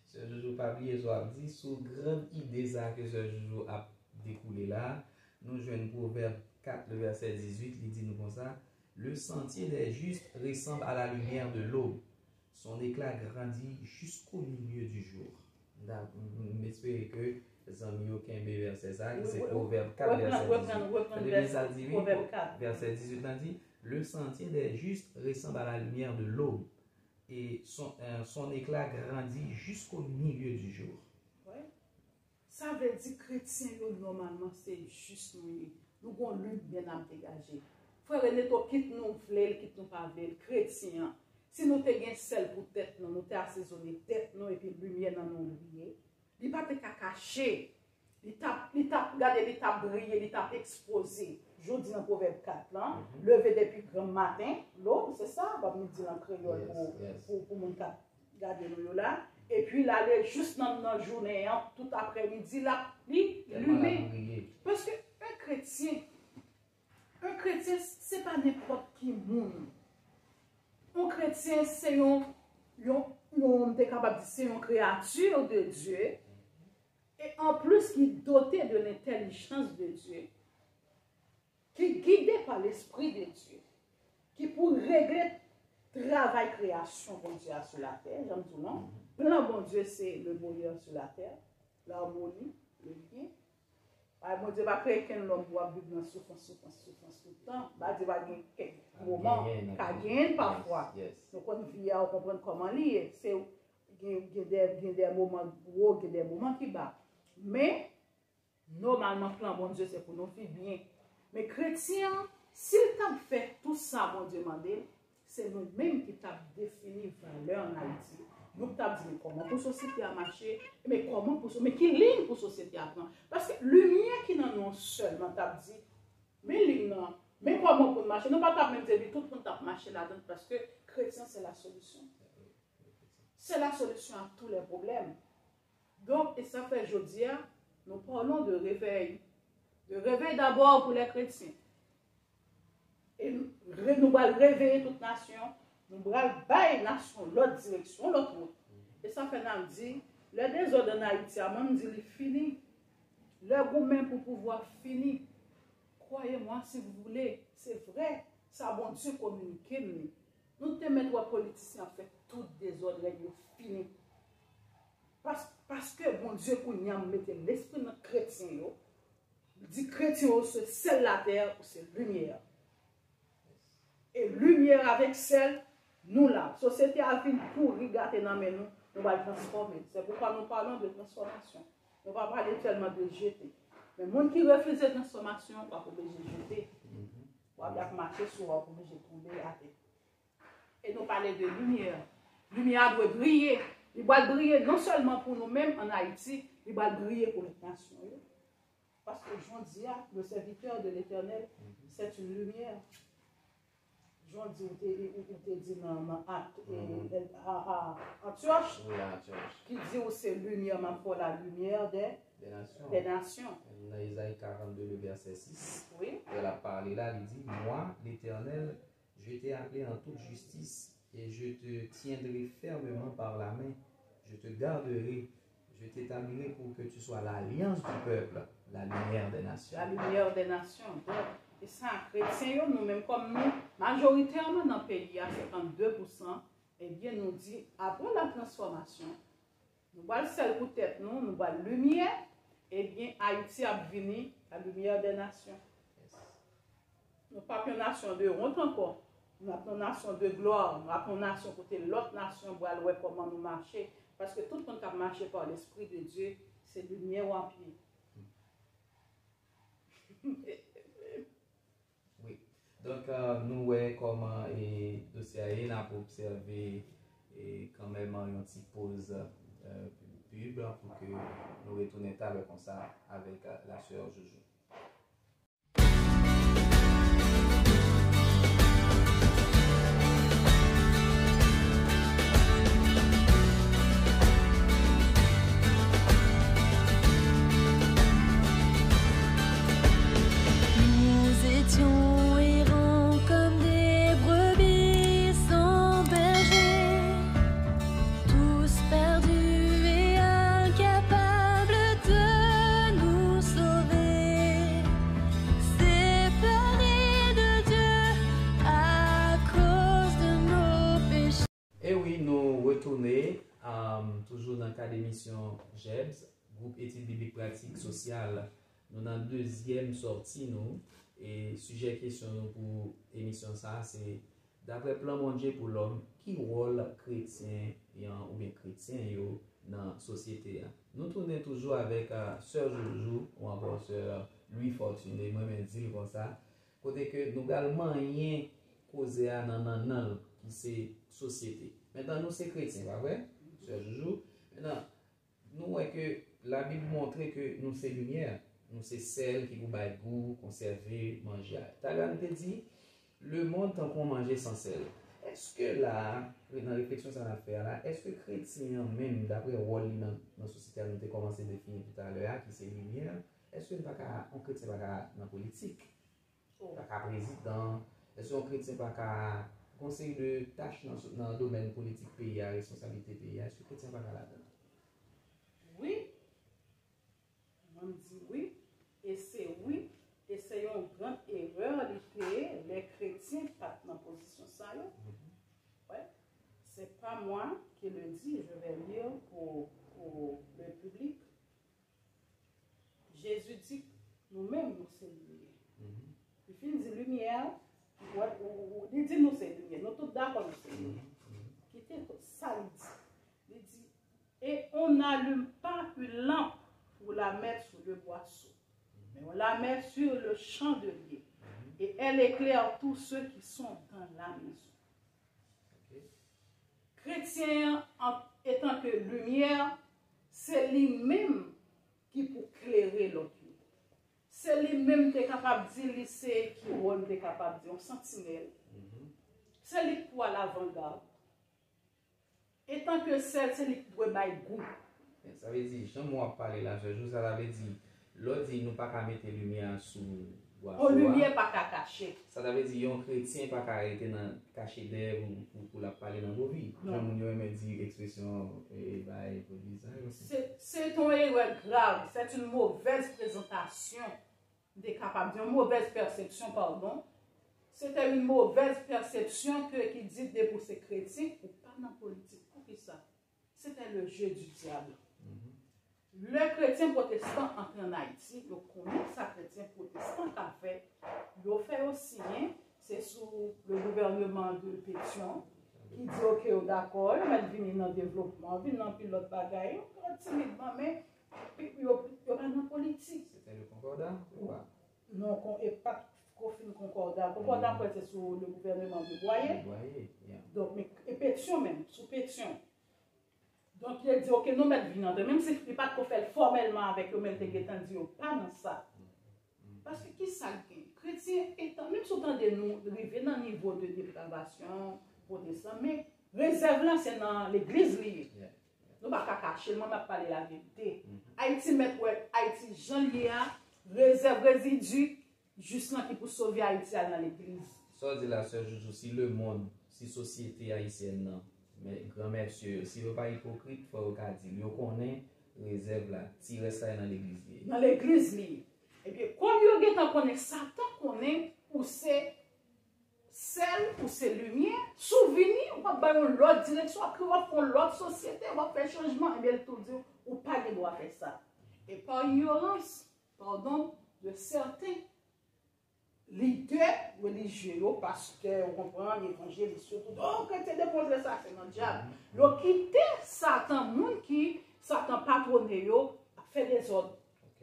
Sè Jojo, pa bliye sa w ap di sou grann ide sa ke Sè Jojo ap dekoule la. Nou jwenn Pwovèb kat, le vèsè dizuit, li di nou konsa: Le sentier des justes ressemble à la lumière de l'aube. Son éclat grandit jusqu'au milieu du jour. M espere ke zanmi yo kenbe vèsè sa, ki se Pwovèb kat, vèsè dizuit. Tande byen sa l di, wi. Vèsè dizuit lan di: Le sentier des justes ressemble à la lumière de l'aube, et son, euh, son éclat grandit jusqu'au milieu du jour. Sa vle di kretyen yo nòmalman se jis nou ye. Nou gon limyè n ap degaje. Frè Reneto, kit nou vle l, kit nou pa vle l, kretyen an, si nou te gen sèl pou tèt nou, nou te asezone tèt nou epi limyè nan nou l ye, li pa te ka kache. Li t ap, li t ap, gade, li t ap briye, li t ap ekspoze. Jodi nan Pwovèb kat lan, leve depi granmaten, l'aube, se sa, w ap nou di l an kreyòl pou, pou, pou moun k ap gade nou yo la. Epi l ale jis nan, nan jounen an, tout aprèmidi, l ap, li limen. Paske yon kretyen, yon kretyen, se pa nenpòt ki moun. Yon kretyen, se yon, yon, yon, m te kapab di, se yon kreyati de Dye. E anplis ki dote de lentèlijans de Dye, ki gide pa Lespri de Dye, ki pou regle travay kreyasyon Bondye a sou latè, jan m di w non. Plan Bondye se le bonheur sur la terre, l'harmonie, le bien. Ay, Bondye pa kreye kenn lòm pou ap viv nan soufrans, soufrans, soufrans tout tan. Bondye pa gen kèk moman, ka genyen pafwa. Nou konn vi a, ou konprann kòman li ye. Se gen, gen de, gen de moman wo, gen de moman ki ba. Men, nòmalman, plan Bondye se pou nou viv byen. Men kretyen an, si l t ap fè tou sa Bondye mande l, se nou menm ki t ap defini valè ann Ayiti. Nou ki t ap di, men kòman pou sosyete a mache, men kòman pou, men ki liy pou sosyete a pran. Paske limyè ki nan nou an sèlman t ap di, men liy nan, men kòman pou n mache. Nou pa t ap menm di, epi tout moun t ap mache ladan l, paske kretyen se la solisyon. C'est la solution à tous les problèmes. Donk, e sa fè jodi a, nous parlons de réveil. De réveil d'abord pour les chrétiens. E nou, re- nou pral reveye tout nasyon, nou pral bay nasyon lòt direksyon, lòt wout. E sa fè n ap di, lè dezòd ann Ayiti a, mwen m di li fini. Lè goumen pou pouvwa fini. Croyez-moi si vous voulez, se vrè, sa Bondye kominike m li. Nou te mèt wè politisyen ap fè tout dezòd, règ yo fini. Pas, paske Bondye kounye a mete lespri nan kretyen yo, li di kretyen yo se sèl latè, ou se limyè. E limyè avèk sèl, nou la. Sosyete a fin pouri gate nan men nou, nou pral transfòme. C'est pourquoi nous parlons de transformation. Nou pa pale sèlman de jete. Men moun ki refize transfòmasyon, w ap oblije jete. W ap, y ap mache sou w, w ap oblije tonbe atè. E nou pale de limyè. Limyè a dwe briye. Li pral briye non sèlman pou nou menm ann Ayiti, li pral briye pou lòt nasyon yo. Paske jan w di a, le serviteur de l'Éternel, c'est une lumière. Jan w di, ou te, ou, ou te di nan, nan Ak, e, a, a, Antyòch, ki di ou se limyè, m ap fè w la lumière des, des nations. Nan Ezayi karannde, le vèsè sis, lè l ap pale la, li di, Moi, l'Éternel, je t'ai appelé en toute justice, et je te tiendrai fermement par la main. Je te garderai, je t'établirai pour que tu sois l'alliance du peuple, la lumière des nations. La lumière des nations. Donk, e sa, kretyen yo, nou menm kòm nou, majoritèman nan peyi a, senkannde pou san, ebyen, nou di, apre la transfòmasyon, nou pral sèl pou tèt nou, nou pral limyè, ebyen, Ayiti ap vini la lumière des nations. Nou p ap yon nasyon de wont ankò. Nou ap yon nasyon de glwa. Nou ap yon nasyon kote lòt nasyon pral wè kòman nou mache. Paske tout moun k ap mache par l'Esprit de Dieu, se limyè w ap ye. Wi. Donk, Nou wè kòman e dosye a ye, n ap obsève e kanmenm yon ti poz e pib pou ke nou retounen talè konsa avèk lasè Joujou. Nous étions errants comme des brebis sans berger, tous perdus et incapables de nous sauver, séparés de Dieu à cause de nos péchés. E wi, nou retounen, um, toujou nan kad emisyon GEPS, Gwoup Etid Biblik Pratik Sosyal. Nou nan dezyèm sòti nou, e sijè kesyon nou pou emisyon sa a se, daprè plan Bondye pou lòm, ki wòl kretyen an oubyen kretyen yo nan sosyete a? Nou tounen toujou avèk a, sè Joujou ou ankò sè Louis Fortuné, mwen menm di l konsa, kote ke nou pral manyen koze a nan nannan l ki se sosyete. Mentnan nou se kretyen, pa vre? Sè Joujou. Mentnan, nou wè ke Labib montre ke nou se limyè, nou se sèl ki pou bay gou, konsève manje a. Talè a nou te di, lemonn tankou yon manje san sèl. Èske la a, nan refleksyon sa n ap fè a la, èske kretyen an menm, daprè wòl li nan, nan sosyete a nou te kòmanse defini toutalè a, ki se limyè, èske n pa ka, yon kretyen pa ka nan politik? Pa ka prezidan, èske yon kretyen pa ka gen yon seri de tach nan, nan domèn politik peyi a, responsablite peyi a, èske kretyen pa ka ladan? Wi. Mwen m di wi, e se wi, e se yon gran erè li te ye lè kretyen pa t nan pozisyon sa yo. Wè, c'est pas moi qui le dis, je vais lire pour, pour le public. Jezi di nou menm nou se limyè. Li fin di limyè a, li di nou se limyè. Nou tout dakò nou se limyè. Kite sa li di. Li di, et on n'allume pas une lampe pour la mettre sous le boisseau, mais on la met sur le chandelier, et elle éclaire tous ceux qui sont dans la maison. Kretyen an, etan ke limyè, se li menm ki pou klere lòt yo. Se li menm te kapab di li se, ki wòl m te kapab di, yon santinèl. Se li k pou alavangad. Etan ke sèl, se li k dwe bay gou. Sa vle di, jan w ap pale la, Sè Jou, sa ta vle di, lè w di nou pa ka mete limyè a sou bwaso a, limyè pa ka kache. Sa ta vle di yon kretyen pa ka rete nan kache dèyè pou, pou, pou l ap pale nan govi. Jan moun yo renmen di ekspresyon e bay pwodui sa yo. C'est une erreur grave, c'est une mauvaise présentation. M te kapab di yon movèz pèsepsyon, padon. Se te yon movèz pèsepsyon ke ki di depi w se kretyen, ou pa nan politik. Poukisa? C'était le jeu du diable. Lè kretyen pwotestan antre ann Ayiti, yo konnen sa kretyen pwotestan ka fè. Yo fè yo siyen, se sou le gouvernement de Pétion ki di oke yo dakò, yo mèt vini nan devlopman, vin nan anpil lòt bagay, yo pran timidman, men yo, yo pa nan politik. Se te le Concordat, ou pa? Non, kon, e pa t ko fin Konkòda. Konkòda kwè se sou le gouvernement de Boyer. Donk, men, e Pétion menm, sou Pétion. Donk, yo di, oke, nou mèt vin antre. Menm si li pa t ko fè l fòmèlman avèk yo, men l te gentan di yo pa nan sa. Paske ki sa l gen? Kretyen etan, menm si w tande nou rive nan nivo de depravasyon, pwotestan, men rezèv la se nan legliz li ye. Nou pa ka kache l, mwen m ap pale laverite. Ayiti mèt wè Ayiti jan l ye a, rezèv rezidi, jis lan ki pou sove Ayiti al nan legliz. Sa w di la, Sè Joujou, si lemonn, si sosyete ayisyèn nan, men gran mèsye yo, si yo pa ipokrit, fò yo ka di l. Yo konnen rezèv la, ti rès la nan legliz li ye. Nan legliz li ye. Ebyen, kòm yo gentan konnen, Satan konnen ou se sèl, ou se limyè, si w vini, w ap bay yon lòt direksyon, w ap kreye, w ap fè yon lòt sosyete, w ap fè chanjman, ebyen, l tou di w, ou pa gen dwa fè sa. E pa ignorans, padon, de sèten lidè relijye yo, pastè, ou konprann, evanjelis yo, tout, o, kretyen depoze sa, se nan dyab. Yo kite Satan, moun ki Satan patwone yo, ap fè dezòd.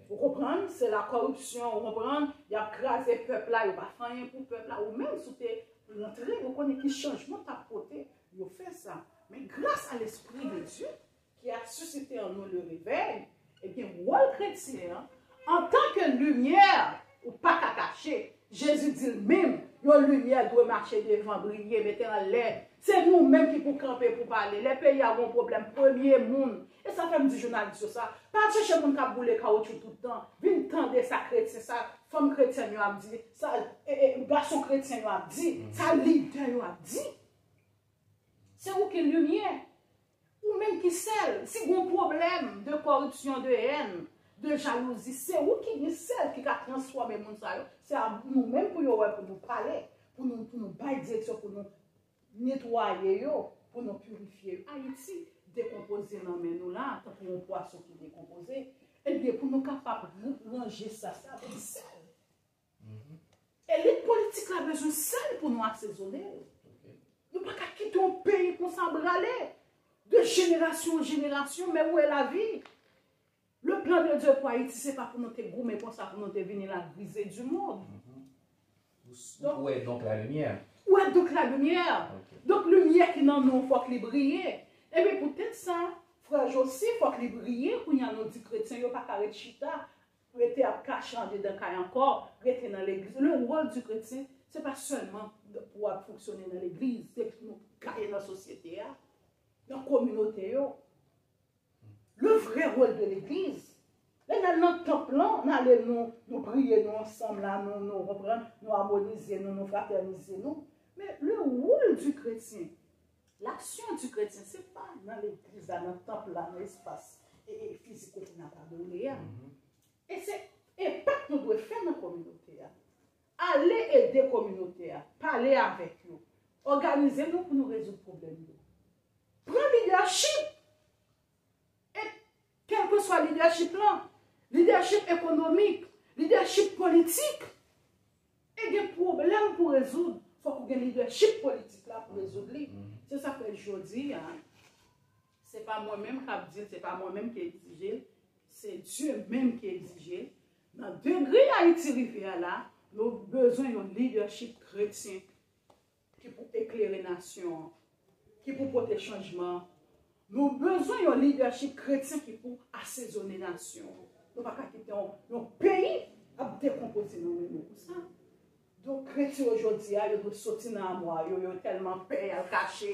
Ou konprann? Se la koripsyon, ou konprann? Y ap kraze pèp la, yo pa fè anyen pou pèp la. Ou menm, si w te rantre, ou konnen ki chanjman w t ap pote, yo fè sa. Men gras a Lespri de Dye, ki a sisite an nou le revèy, ebyen, wòl kretyen an, antanke limyè, ou pa ka kache. Jezi di l menm, yon limyè dwe mache devan, briye, mete anlè. Se nou menm ki pou kanpe pou pale. Lè peyi a gon pwoblèm, premye moun. E sa fè m di jounalis yo sa, pa al chèche moun k ap boule kawotchou tout tan. Vin tande sa kretyen, sa fanm kretyèn yo ap di, sa, e, e, gason kretyen yo ap di, sa lidè yo ap di. Se ou ki limyè. Ou menm ki sèl. Si gon pwoblèm de koripsyon, de èn, de jalouzi, se ou ki gen sèl ki ka transfòme moun sa yo. Se a nou menm pou yo wè, pou nou pale, pou nou, pou nou bay direksyon, pou nou netwaye yo, pou nou pirifye yo. Ayiti dekonpoze nan men nou la, tankou yon pwason ki dekonpoze. Ebyen, pou nou kapab ranje sa, sa vin sèl. Elit politik la bezwen sèl pou nou asezone l. Nou pa ka kite yon peyi konsa brale de jenerasyon an jenerasyon, men ou e lavi. Le plan de Dieu pour Haïti, se pa pou nou te goumen konsa, pou nou te vini la risée du monde. Donk, ou wè donk la limyè. Ou wè donk la limyè. Donk, limyè ki nan nou, fòk li briye. Ebyen, poutèt sa, frè Josi, fòk li briye. Kounye a, nou di kretyen yo pa ka ret chita, rete ap kache andedan kay ankò, rete nan legliz. Le rôle du chrétien, se pa sèlman pou ap fonksyone nan legliz, se pou nou gaye nan sosyete a, nan kominote yo. Le vrai rôle de l'église, lè n al nan tanp lan, n ale, nou, nou priye, nou ansanm la, nou, nou konprann, nou amonize, nou, nou fratènize nou. Men le rôle du chrétien, l'action du chrétien, se pa nan legliz la, nan tanp la, nan espas e, e fizik kote n ap adore a. E se enpak nou dwe fè nan kominote a. Ale ede kominote a, pale avèk yo, òganize nou pou nou rezoud pwoblèm yo. Pran lidèchip! E kèlkeswa lidèchip lan, lidèchip ekonomik, lidèchip politik, e gen pwoblèm pou rezoud, fòk ou gen lidèchip politik la pou rezoud li. Se sa k fè jodi a, se pa mwen menm k ap di l, se pa mwen menm ki egzije l, se Dye menm ki egzije l. Nan degre Ayiti rive a la, nou bezwen yon lidèchip kretyen ki pou eklere nasyon an, ki pou pote chanjman. Nou bezwen yon lidèchip kretyen ki pou asezone nasyon an. Nou pa ka kite yon, yon peyi ap dekonpoze nan men nou konsa. Donk, kretyen yo jodi a, yo dwe soti nan amwa yo, yo tèlman pè, y al kache.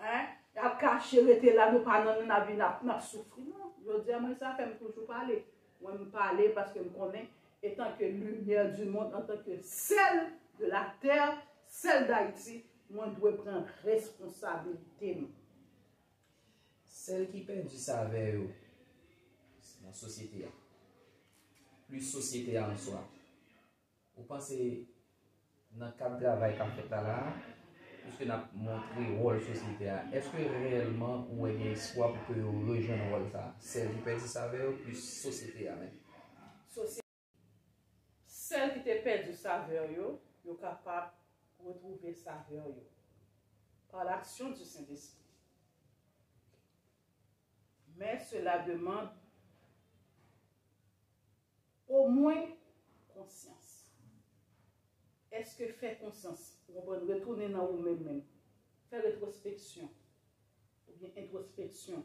Hein? Y ap kache, rete la, nou pa nan, nou n ap vin ap, n ap soufri, non. Jodi a, mwen, sa fè m toujou pale. Mwen, m pale paske m konnen, etanke limyè di mond, antanke sèl de la tè, sèl Dayiti, mwen dwe pran responsabilite m. Sèl ki pèdi savè yo nan sosyete a, plis sosyete a an swa. Ou panse nan kad travay k ap fèt la la a, piske n ap montre wòl sosyete a, èske reyèlman ou wè gen espwa pou ke yo rejwenn wòl sa a? Sèl ki pèdi savè yo, plis sosyete a menm? Sèl ki te pèdi savè yo, yo kapab retwouve savè yo. Par l'action du Saint-Esprit. Mais cela demande omwen konsyans. Èske fè konsyans, ou konprann, retounen nan ou menm menm, fè retwospeksyon, oubyen entwospeksyon,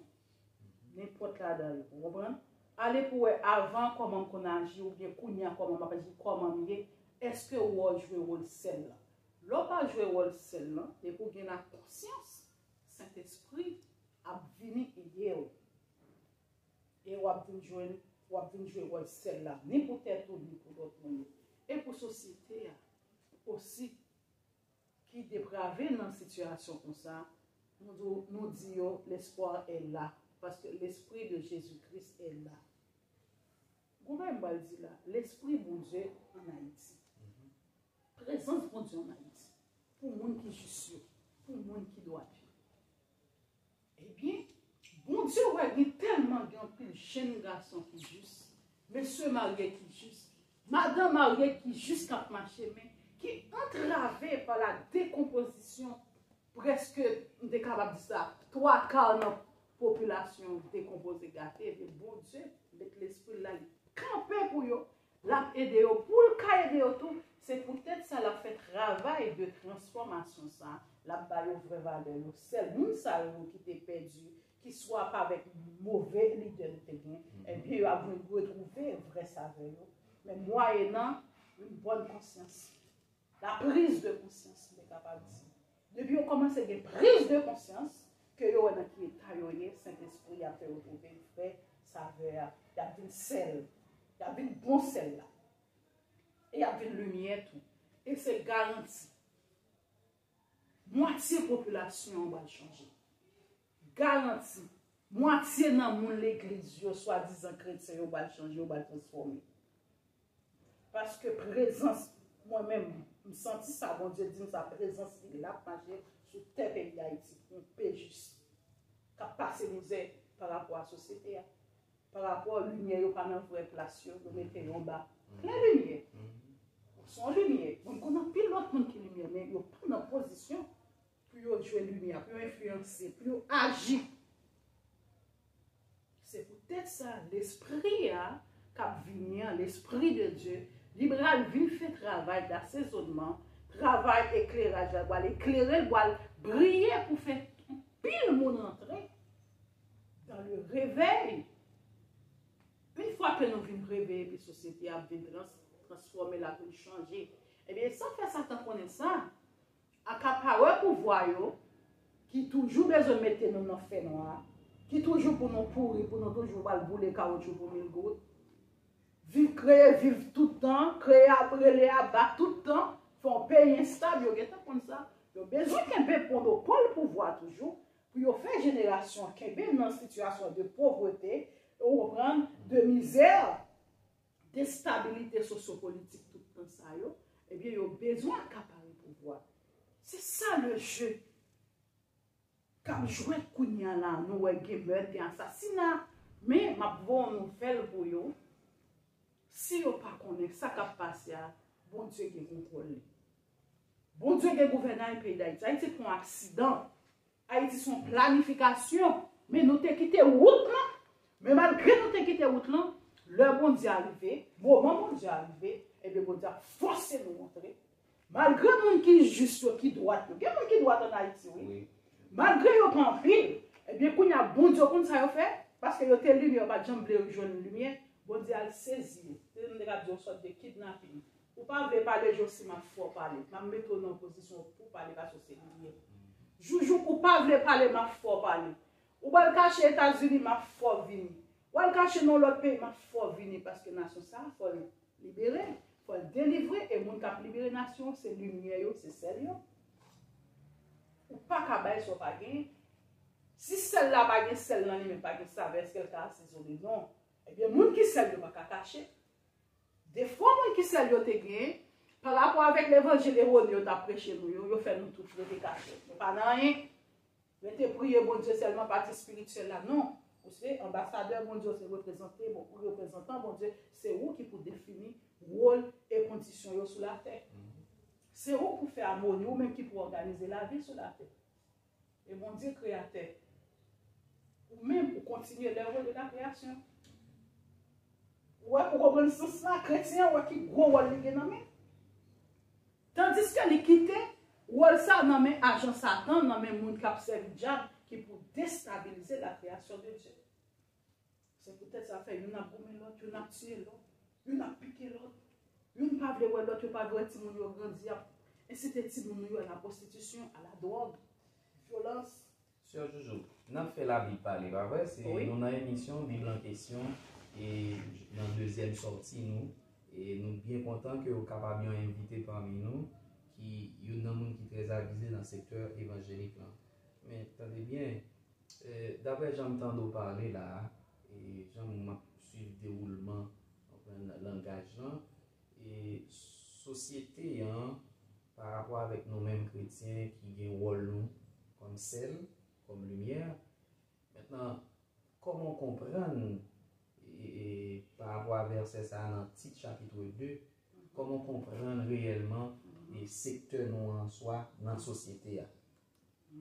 nenpòt ladan yo, ou konprann? Ale pou wè avan kòman m konn aji, oubyen kounye a kòman m ap aji, kòman m ye, èske w jwe wòl sèl lan? Lè w pa jwe wòl sèl lan, depi w gen lakonsyans, Sentespri ap vini ede w. E w ap vin jwenn, w ap vin jwe wòl sèl la, ni pou tèt ou, ni pou lòt moun yo. E pou sosyete a osi, ki deprave nan sitiyasyon konsa, nou di, nou di yo, l'espoir est là, parce que l'Esprit de Jésus-Christ est là. Gon bagay m pral di la, Lespri Bondye ann Ayiti. Prezans Bondye ann Ayiti. Pou moun ki jis yo, pou moun ki dwat yo. Ebyen, Bondye wè gen tèlman gen anpil jenn gason ki jis, mesye marye ki jis, madanm marye ki jis k ap mache, men ki antrave pa la dekonpozisyon, prèske, m te kapab di sa, twa ka nan popilasyon dekonpoze, gate, ebyen, Bondye Lespri l la, li kanpe pou yo, l ap ede yo. Pou l ka ede yo tou, se poutèt sa l ap fè travay de transfòmasyon sa, l ap ba yo vrè valè yo. Sèl moun sa yo ki te pèdi, ki swa pa avèk move lidè nou te gen, ebyen, yo ap vin retwouve vrè savè yo. Men mwayennan yon bòn konsyans. La prise de conscience, m te kapab di. Depi yo kòmanse gen priz de konsyans, ke yo wè nan ki eta yo ye, Sentespri a fè yo twouve vrè savè a. Y ap vin sèl. Y ap vin bon sèl la. E y ap vin limyè tou. E se garanti. Mwatye popilasyon an pral chanje. Garanti. Mwatye nan moun legliz yo, swadizan kretyen yo, pral chanje, yo pral transfòme. Paske prezans, mwen menm, m santi sa, Bondye di m sa, prezans li la ap mache sou tè peyi Dayiti, yon pe jis, k ap pase mizè pa rapò a sosyete a, pa rapò limyè yo pa nan vrè plas yo, yo mete yo anba. Plen limyè. Se yon limyè. Mwen konn anpil lòt moun ki limyè, men yo pa nan pozisyon pou yo jwe limyè, pou yo enfliyanse, pou yo aji. Se poutèt sa, Lespri a k ap vini an, Lespri de Dye, li pral vin fè travay dasezonman, travay ekleraj la, l pral eklere, l pral briye pou fè anpil moun rantre dans le réveil. Yon fwa ke nou vin reveye, epi sosyete a ap vin trans, transfòme, l ap vin chanje. Ebyen, sa fè Satan konnen sa, akapawè pouvwa yo, ki toujou bezwen mete nou nan fènwa, ki toujou pou nou pouri, pou nou toujou pral boule kawotchou pou mil goud, viv, kreye viv tout tan, kreye ap rele aba tout tan, fè yon peyi enstab, yo gentan konn sa. Yo bezwen kenbe monopòl pouvwa toujou, pou yo fè jenerasyon kenbe nan sitiyasyon de povrete, ou konprann, de mizè, de estabilite sosyopolitik tout tan sa yo, ebyen, yo bezwen akapare pouvwa. Se sa le jeu k ap jwèt kounye a la. Nou wè gen mèt, gen asasina, men m ap voye yon nouvèl pou yo. Si yo pa konnen sa k ap pase a, Bondye gen kontwòl li. Bondye gen gouvènay peyi Dayiti. Ayiti pa yon aksidan. Ayiti se yon planifikasyon. Men nou te kite wout lan. Men malgre nou te kite wout lan, lè Bondye a rive, moman Bondye a rive, ebyen Bondye ap fòse nou antre. Malgre moun ki jis yo, ki dwat yo, gen moun ki dwat ann Ayiti, wi. Malgre yo pa anpil, ebyen kounye a Bondye konn sa yo fè, paske yo te limyè, yo pa t janm vle jwenn limyè, Bondye al sezi yo. Se m te ka di yon sòt de kidnaping. Ou pa vle pale, Josi, m ap fè w pale. M ap mete w nan yon pozisyon pou w pale paske w se lidè. Joujou, ou pa vle pale, m ap fè w pale. Ou pral kache Etazini, m ap fè w vini. Ou al kache nan lòt peyi, m ap fè w vini paske nasyon sa a fò l libere, fò l delivre. E moun k ap libere nasyon, se limyè yo, se sèl yo. Ou pa ka bay sa w pa gen. Si sèl la pa gen sèl nan li, men pa gen savè, èske l ka asezone? Non. Ebyen, moun ki sèl yo pa ka kache. Defo moun ki sèl yo te gen, pa rapò avèk levanjil ewone yo t ap preche nou yo, yo fè nou tout rete kache. Nou pa nan anyen. Rete priye Bondye sèlman, pati espirityèl la, non. Ou se anbasadè Bondye, ou se reprezante, reprezantan Bondye, se ou ki pou defini wòl e kondisyon yo sou latè. Se ou pou fè amoni, ou menm ki pou òganize lavi sou latè. E Bondye kreyatè, ou menm ou kontinye lèv de la kreyasyon. Ou wè, ou konprann sans la, kretyen an wè ki gwo wòl li gen nan men. Tandiske li kite wòl sa nan men ajan Satan, nan men moun k ap sèvi dyab, ki pou destabilize la kreyasyon de Dye. Se poutèt sa fè youn ap goumen lòt, youn ap tiye lòt, youn ap pike lòt, youn pa vle wè lòt, yo pa vle wè timoun yo grandi, y ap ensite timoun nou yo a la pwostitisyon, a la dwòg, vyolans. Sè Jojo, n ap fè Labib pale, pa vre? Se, wi, nou nan emisyon Bib lan kesyon, e nan dezyèm sòti nou, e nou byen kontan ke w kapab yon envite pami nou, ki youn nan moun ki trè avize nan sektè evanjelik lan. Men, tande byen, e, daprè jan m tande w pale la, e jan m ap swiv dewoulman, konprann langaj lan, e sosyete an, pa rapò avèk nou menm kretyen ki gen wòl nou kòm sèl, kòm limyè. Mentnan, kòman w konprann, e, e, pa rapò a vèsè sa a nan Tit chapit de, kòman w konprann reyèlman, e, sektè nou an swa nan sosyete a?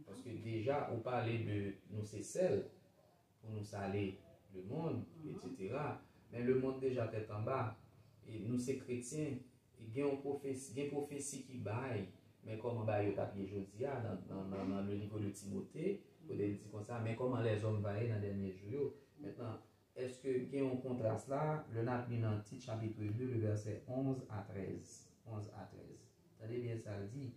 Paske deja, ou pale de nou se sèl pou nou sale lemonn, etsetera. Men lemonn deja tèt anba, e nou se kretyen, e gen yon pwofesi, gen pwofesi ki bay, men kòman bagay yo t ap ye jodi a nan, nan, nan, nan le livre de Timote, kote l di konsa, men comment les hommes va ye nan dènye jou yo. Mentnan, èske gen yon kontras la, lè n ap li nan Tit chapit de, le vèsè onz a trèz. Onz a trèz. Tande byen sa l di.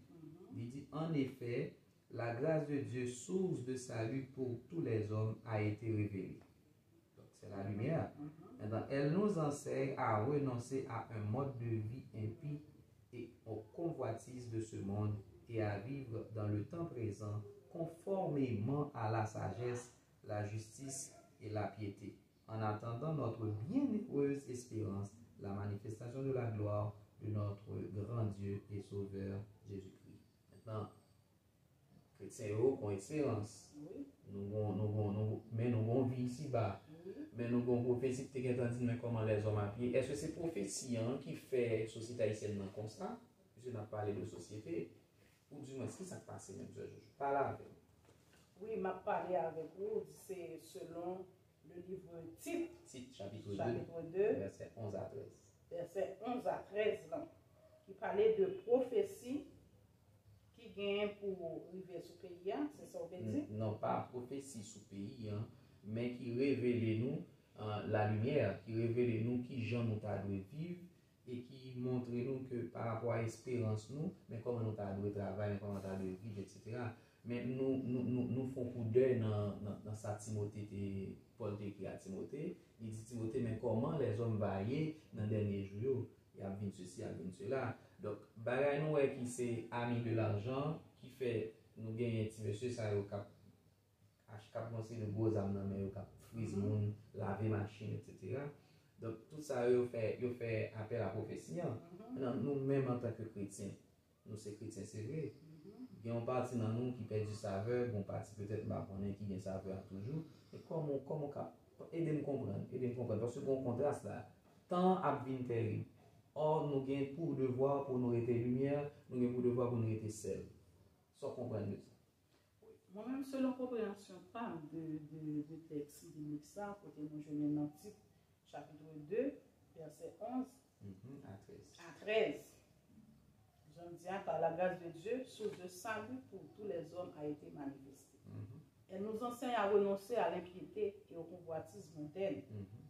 Li di, en effet, la grâce de Dieu, source de salut pour tous les hommes, a été révélée. Donc, c'est la lumière. Maintenant, elle nous enseigne à renoncer à un mode de vie impie et aux convoitises de ce monde et à vivre dans le temps présent conformément à la sagesse, la justice et la piété, en attendant notre bienheureuse espérance, la manifestation de la gloire de notre grand Dieu et Sauveur Jésus-Christ. Maintenant, kretyen yo gon esperans. Wi. Nou gon, nou gon, nou, men nou gon vi isiba. Wi. Men nou gon pwofesi ki te gentan di n men kòman lèzòm ap ye. Èske se pwofesi an ki fè sosyete ayisyèn nan konsa? Piske n ap pale de sosyete. Ou di mwen, ki sa k pase menm, Sè Jojo? Pale avè m. Wi, m ap pale avèk ou, se selon le livre Tit, Tit, chapit de, chapit de, vèsè onz a trèz. Vèsè onz a trèz lan, ki pale de pwofesi ki genyen pou rive sou peyi a, se sa w vle di? N-, non, pa pwofesi sou peyi an, men ki revele nou, euh, la limyè, ki revele nou ki jan nou ta dwe viv, e ki montre nou ke pa rapò a esperans nou, men kòman nou ta dwe travay, men kòman nou ta dwe viv, etsetera. Men nou, nou, nou, nou fè yon koudèy nan, nan, nan sa Timote te, Pòl te ekri a Timote. Li di Timote, men kòman lèzòm va ye nan dènye jou yo? Y ap vin sesi, y ap vin sela. Donk, bagay nou wè ki se ami de l'argent, ki fè nou genyen ti mesye sa yo k ap ach-, k ap ranse de gwo zam nan men yo, k ap friz moun, lave machin, etsetera. Donk, tout sa yo, yo fè, yo fè apèl a pwofesi an. Mentnan, nou menm antanke kretyen, nou se kretyen, se vre. Gen yon pati nan nou ki pèdi savè, gen yon pati petèt m pa konnen ki gen savè a toujou. E kòman, kòman w ka, ede m konprann, ede m konprann, paske gen yon kontras la. Tan an ap vin tèrib. Ò, nou gen pou devwa pou nou rete limyè, nou gen pou devwa pou nou rete sèl. Sa w konprann de sa? Mwen menm, selon konpreyansyon pa m de, de, de tèks biblik sa, kote nou jwenn nan Tit, chapit de, vèsè onz a trèz. Jan m di a, car la grâce de Dieu, source de salut pour tous les hommes, a été manifestée. Elle nous enseigne à renoncer à l'impiété et aux convoitises mondaines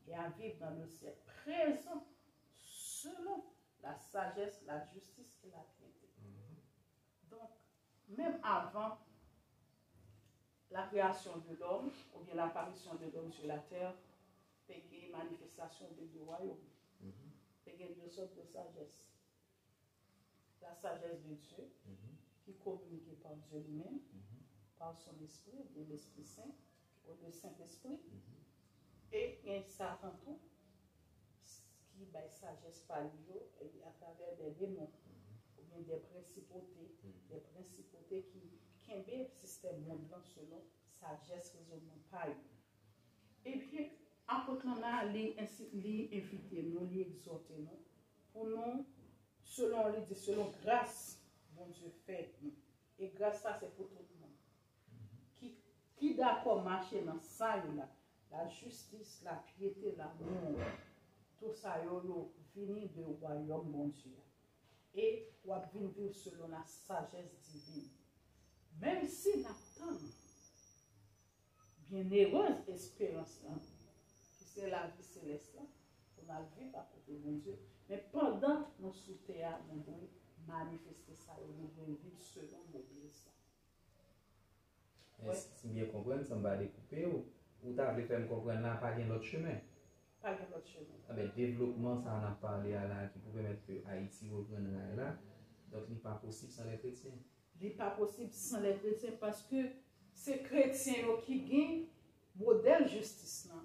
et à vivre dans le siècle présent selon la sagesse, la justice et la piété. Donk, menm avan la création de l'homme, oubyen l'apparition de l'homme sur la terre, te gen manifestasyon de de wayòm. Te gen de sòt de sajès. La sagesse de Dieu, ki kominike pa Dye li menm, pa son espri, de l'Esprit Saint, ou de Sentespri. E gen Satan tou, ki bay sajès pa li yo, e atravè de demon, oubyen de prensipote, de prensipote ki kenbe sistèm mond lan selon sajès rezònman pa yo. Ebyen, apot lan la, li ensi, li envite nou, li egzòte nou, pou nou, selon, li di, selon gras Bondye fè nou. E gras sa, se pou tout moun. Ki, ki dakò mache nan sa yo la, la jistis, la pyete, lamou, tout sa yo, yo vini de wayòm Bondye a. E w ap vin viv selon la sajès divin. Menm si n ap tann byennerez esperans lan, ki se lavi selès lan, pou n al viv akote Bondye. Men pandan nou sou tè a, nou dwe manifeste sa yo, nou dwe viv selon modèl sa. Men si m byen konprann, san m pa dekoupe w, ou ta vle fè m konprann la, pa gen lòt chemen. Pa gen lòt chemen. Enben, devlopman sa a n ap pale a la, ki pou pèmèt ke Ayiti reprann ray la, donk li pa posib san lè kretyen. Li pa posib san lè kretyen, paske se kretyen yo ki gen modèl jistis lan,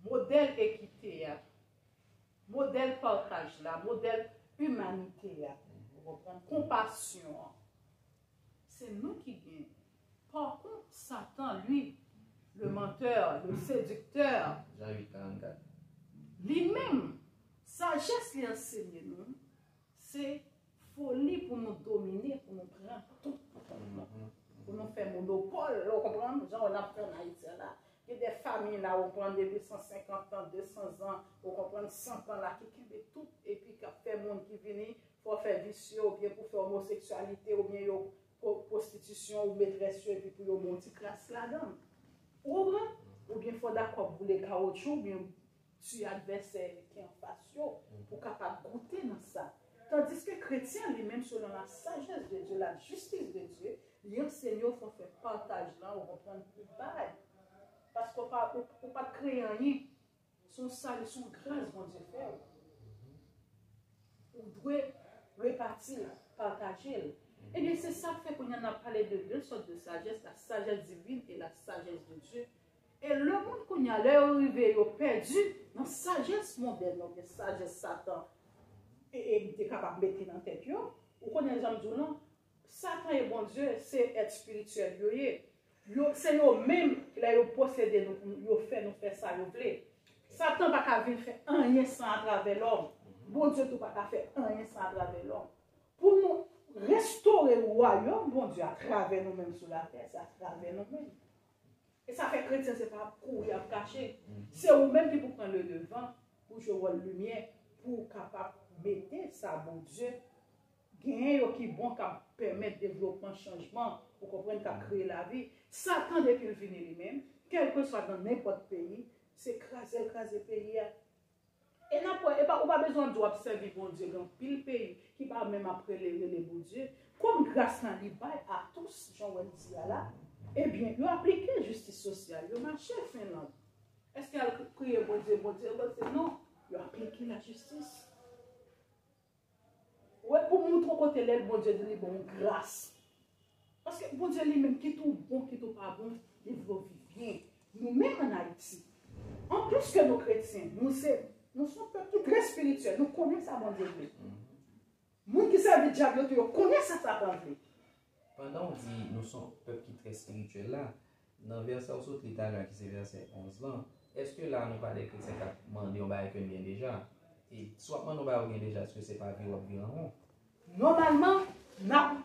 modèl ekite a, modèl pataj la, modèl imanite a, ou konprann, konpasyon an. Se nou ki gen. Pa kont, Satan, li, le menteur, le séducteur, Jan uit karannkat. Li menm, sajès li ansenye nou, se foli pou nou domine, pou nou pran tout pou kont nou. Pou nou fè monopòl, ou konprann, jan n ap fè an Ayiti a la. Gen de fami la, ou pran depi san senkant an, de san zan, ou konprann, san tan la, ki kenbe tout, epi k ap fè moun ki vini, fè w fè visye, oubyen pou fè omoseksyalite, oubyen yo pwo-, pwostitisyon ou metrès yo, epi pou yo ba w ti kras ladan l. Ou konprann? Oubyen fè w dakò boule kawotchou, oubyen tiye advèsè ki anfas yo, pou kapab goute nan sa. Tandiske kretyen li menm, selon la sajès de Dye, la jistis de Dye, li ansenye w fè w fè pataj lan, ou konprann, pou bay. Paske w pa, ou, ou pa t kreye anyen. Se yon sali, se yon gras Bondye fè w. Ou dwe repati l, pataje l. Ebyen, se sa k fè kounye a n ap pale de de sòt de sajès, la sajès divin e la sajès de Dye. E lemonn kounye a, lè yo rive, yo pèdi nan sajès modèn nan, oubyen sajès Satan, e, e te kapab mete nan tèt yo. Ou konnen jan m di w lan, Satan e Bondye, se èt espirityèl yo ye. Yo, se yo menm, lè yo posede nou, pou yo fè nou fè sa yo vle. Satan pa ka vin fè anyen san atravè lòm. Bondye tou pa ka fè anyen san atravè lòm. Pou nou restore wayòm Bondye atravè nou menm sou latè, se atravè nou menm. E sa fè kretyen se pa ap kouri, ap kache. Se ou menm ki pou pran le devan, pou jwe wòl limyè, pou w kapab mete sa Bondye genyen yo ki bon, k ap pèmèt devlopman, chanjman, ou konprann, k ap kreye lavi. Satan, depi l vini li menm, kèlkeswa nan nenpòt peyi, se kraze l kraze peyi a. E n ap wè, e pa, ou pa bezwen di w ap sèvi Bondye, gen anpil peyi ki pa menm ap rele, rele Bondye. Kòm gras la li bay a tous, jan w wè l di a la, ebyen, yo aplike jistis sosyal, yo mache Finland. Èske y al k-, kriye Bondye, Bondye ranmase? Non, yo aplike lajistis. Ou wè, pou moutre w kote lè Bondye di li ba w gras. Paske Bondye li menm, kit ou bon, kit ou pa bon, li vle w viv byen. Nou menm ann Ayiti, anplis ke nou kretyen, nou se, nou se yon pèp ki trè espirityèl, nou konnen sa Bondye vle. Moun ki sèvi dyab yo tou, yo konnen sa Satan vle. Pandan w di nou se yon pèp ki trè espirityèl la, nan vèsè w sot li talè a, ki se vèsè onz lan, èske la nou pa de kretyen k ap mande yon bagay ke n gen deja? E si w ap mande yon bagay ou gen deja, èske se pa vire w ap vire an won? Nòmalman, n ap,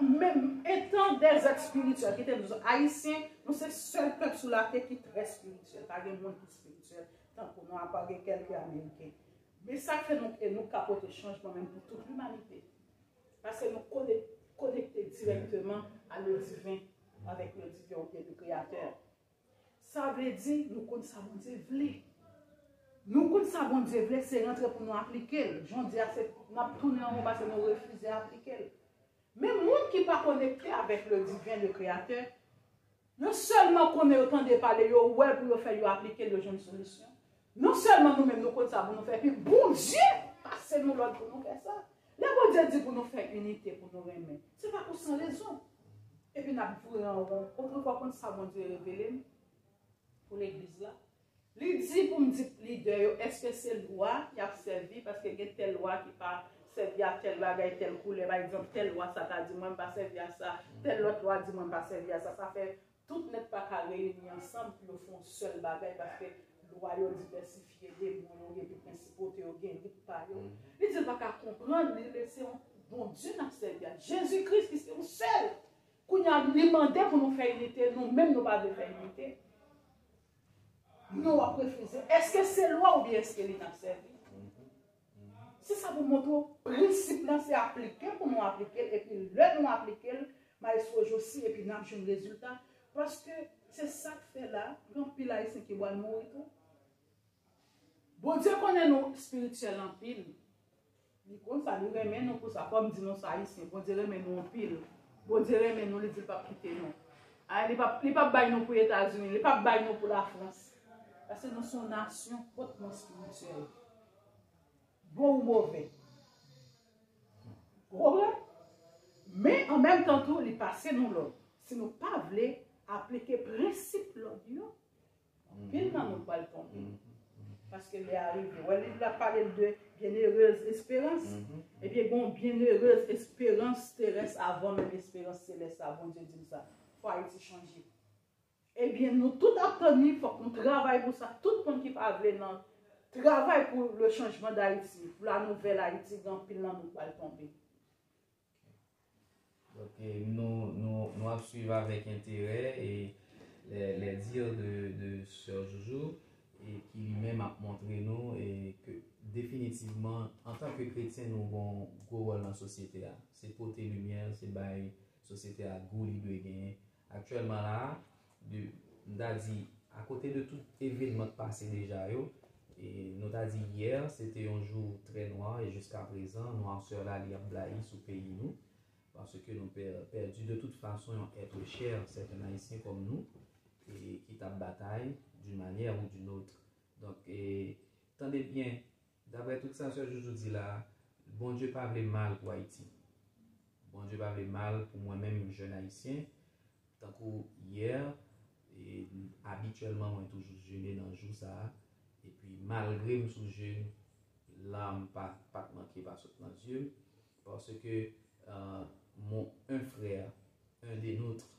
menm etan dèzèt espirityèl, kite nou, Ayisyen, nou se sèl pèp sou latè ki trè espirityèl. Pa gen moun ki espirityèl tankou nou, apa gen kèlke Ameriken. Men sa k fè nou, e nou ka pote chanjman menm pou tout limanite. Paske nou kone-, konekte dirèkteman a le divin, avèk le divin oubyen le kreyatè. Sa vle di, nou konn sa Bondye vle. Nou konn sa Bondye vle, se rantre pou nou aplike l. Jan w di a, se, n ap tounen an won paske nou refize aplike l. Men moun ki pa konekte avèk le divin, le kreyatè, yo sèlman konnen, yo tande pale, yo wè l pou yo fè, yo aplike l, yo jwenn solisyon. Non sèlman nou menm nou konn sa pou nou fè, epi Bondye pase nou lòd pou nou fè sa. Lè Bondye di pou nou fè inite, pou nou renmen, se pa pou san rezon. Epi n ap vire an won. Otrefwa, konn sa Bondye revele m pou legliz la? Li di pou m di lidè yo, èske se lwa y ap sèvi? Paske gen tèl lwa ki pa sèvi a tèl bagay, tèl koulè. Pa egzanp, tèl lwa sa ta di mwen m pa sèvi a sa, tèl lòt lwa di mwen m pa sèvi a sa. Sa fè tout nèt pa ka reyini ansanm pou yo fè yon sèl bagay, paske lwa yo divèsifye, demon yo gen, tout prensipalite yo gen rit pa yo. Li di l pa ka konprann, li rele se yon Bondye n ap sèvi a. Jezi Kris ki se yon sèl. Kounye a, li mande pou nou fè inite, nou menm nou pa vle fè inite. Non, w ap refize. Èske se lwa oubyen èske li n ap sèvi? Se sa pou montre w, prensip lan se aplike pou nou aplike l, epi lè nou aplike l, Maestro Jossy, epi n ap jwenn rezilta. Paske se sa k fè la, gen anpil Ayisyen ki pral mouri tou. Bondye konnen nou espirityèl anpil. Li konn sa, li renmen nou pou sa. Fò m di nou sa, Ayisyen, Bondye renmen nou anpil. Bondye renmen nou, li di l p ap kite nou. A, li p ap, li p ap bay nou pou Etazini, li p ap bay nou pou Lafrans. Paske nou se yon nasyon fòtman espirityèl. Bon ou move. Ou konprann? Men, an menm tan tou, li pase nou lòd. Si nou pa vle aplike prensip lòd yo, anpil nan nou pral tonbe. Paske lè a rive. Wè, li la pale de bienheureuse espérance. Ebyen, gen yon bienheureuse espérance terrestre avan menm esperans selès la. Bondye di m sa. Fò Ayiti chanje. Ebyen, nou tout ap tann li, fòk nou travay pou sa. Tout moun ki pa vle nan travay pou le changement d'Haïti, pou la nouvelle Haïti, gen anpil nan nou pral tonbe. Donk, e, nou, nou, nou ap swiv avèk enterè e Les, les dires de, de Sè Joujou, e ki li menm ap montre nou e ke definitivman, antanke kretyen, nou gen yon gwo wòl nan sosyete a. Se pote limyè, se bay sosyete a gou li dwe genyen. Aktyèlman la, de, m ta di, akote de tout evenman k pase deja yo, e nou ta di yè, se te yon jou trè nwa, e jiskaprezan, nwasè la, li ap blayi sou peyi nou, paske nou pè-, pèdi de tout fason yon être cher, c'est un Haïtien comme nous, e ki t ap batay d'une manière ou d'une autre. Donk, e, tande byen, daprè tout sa Sè Joujou di la, Bondye pa vle mal pou Ayiti. Bondye pa vle mal pou mwen menm, jèn ayisyen. Tankou yè, e, abityèlman, mwen toujou jene nan jou sa a. Epi, malgre m sou jèn, lam pa, pa t manke pa sot nan zye m. Paske, euh, mon, un frère, un des nôtres,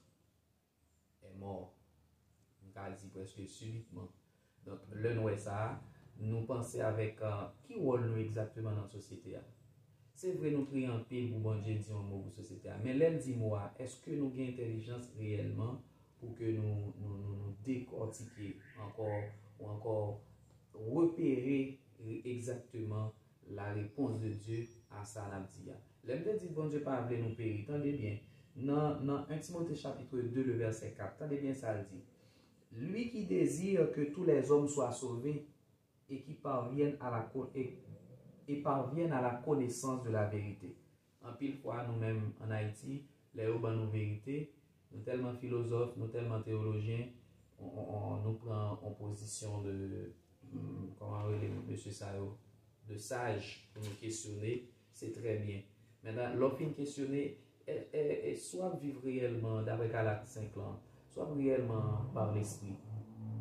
est mort. M ka di prèske sibitman. Donk, lè n wè sa, nou panse avèk, euh, ki wòl nou egzakteman nan sosyete a? Se vre, nou priye anpil pou Bondye di yon mo pou sosyete a. Men lè l di mo a, èske nou gen entèlijans reyèlman pou ke nou, nou, nou, nou dekòtike ankò ou ankò repere egzakteman la réponse de Dieu à sa n ap di a? Lè m te di Bondye pa vle nou peri, tande byen. Nan, nan un Timote chapitre deux, le verset quatre, tande byen sa l di. Lui qui désire que tous les hommes soient sauvés et qui parviennent à la co-, et, et parviennent à la connaissance de la vérité. Anpil fwa, nou menm ann Ayiti, lè yo ban nou verite, nou tèlman filozòf, nou tèlman teyolojyen, on, on, on, nou pran on pozisyon de, hmm, kòman rele mesye sa yo, de saj pou nou kesyone, se trè byen. Mentnan, lè w fin kesyone, e, e, e si w ap viv reyèlman daprè Galat senk lan, si w ap reyèlman pa Lespri,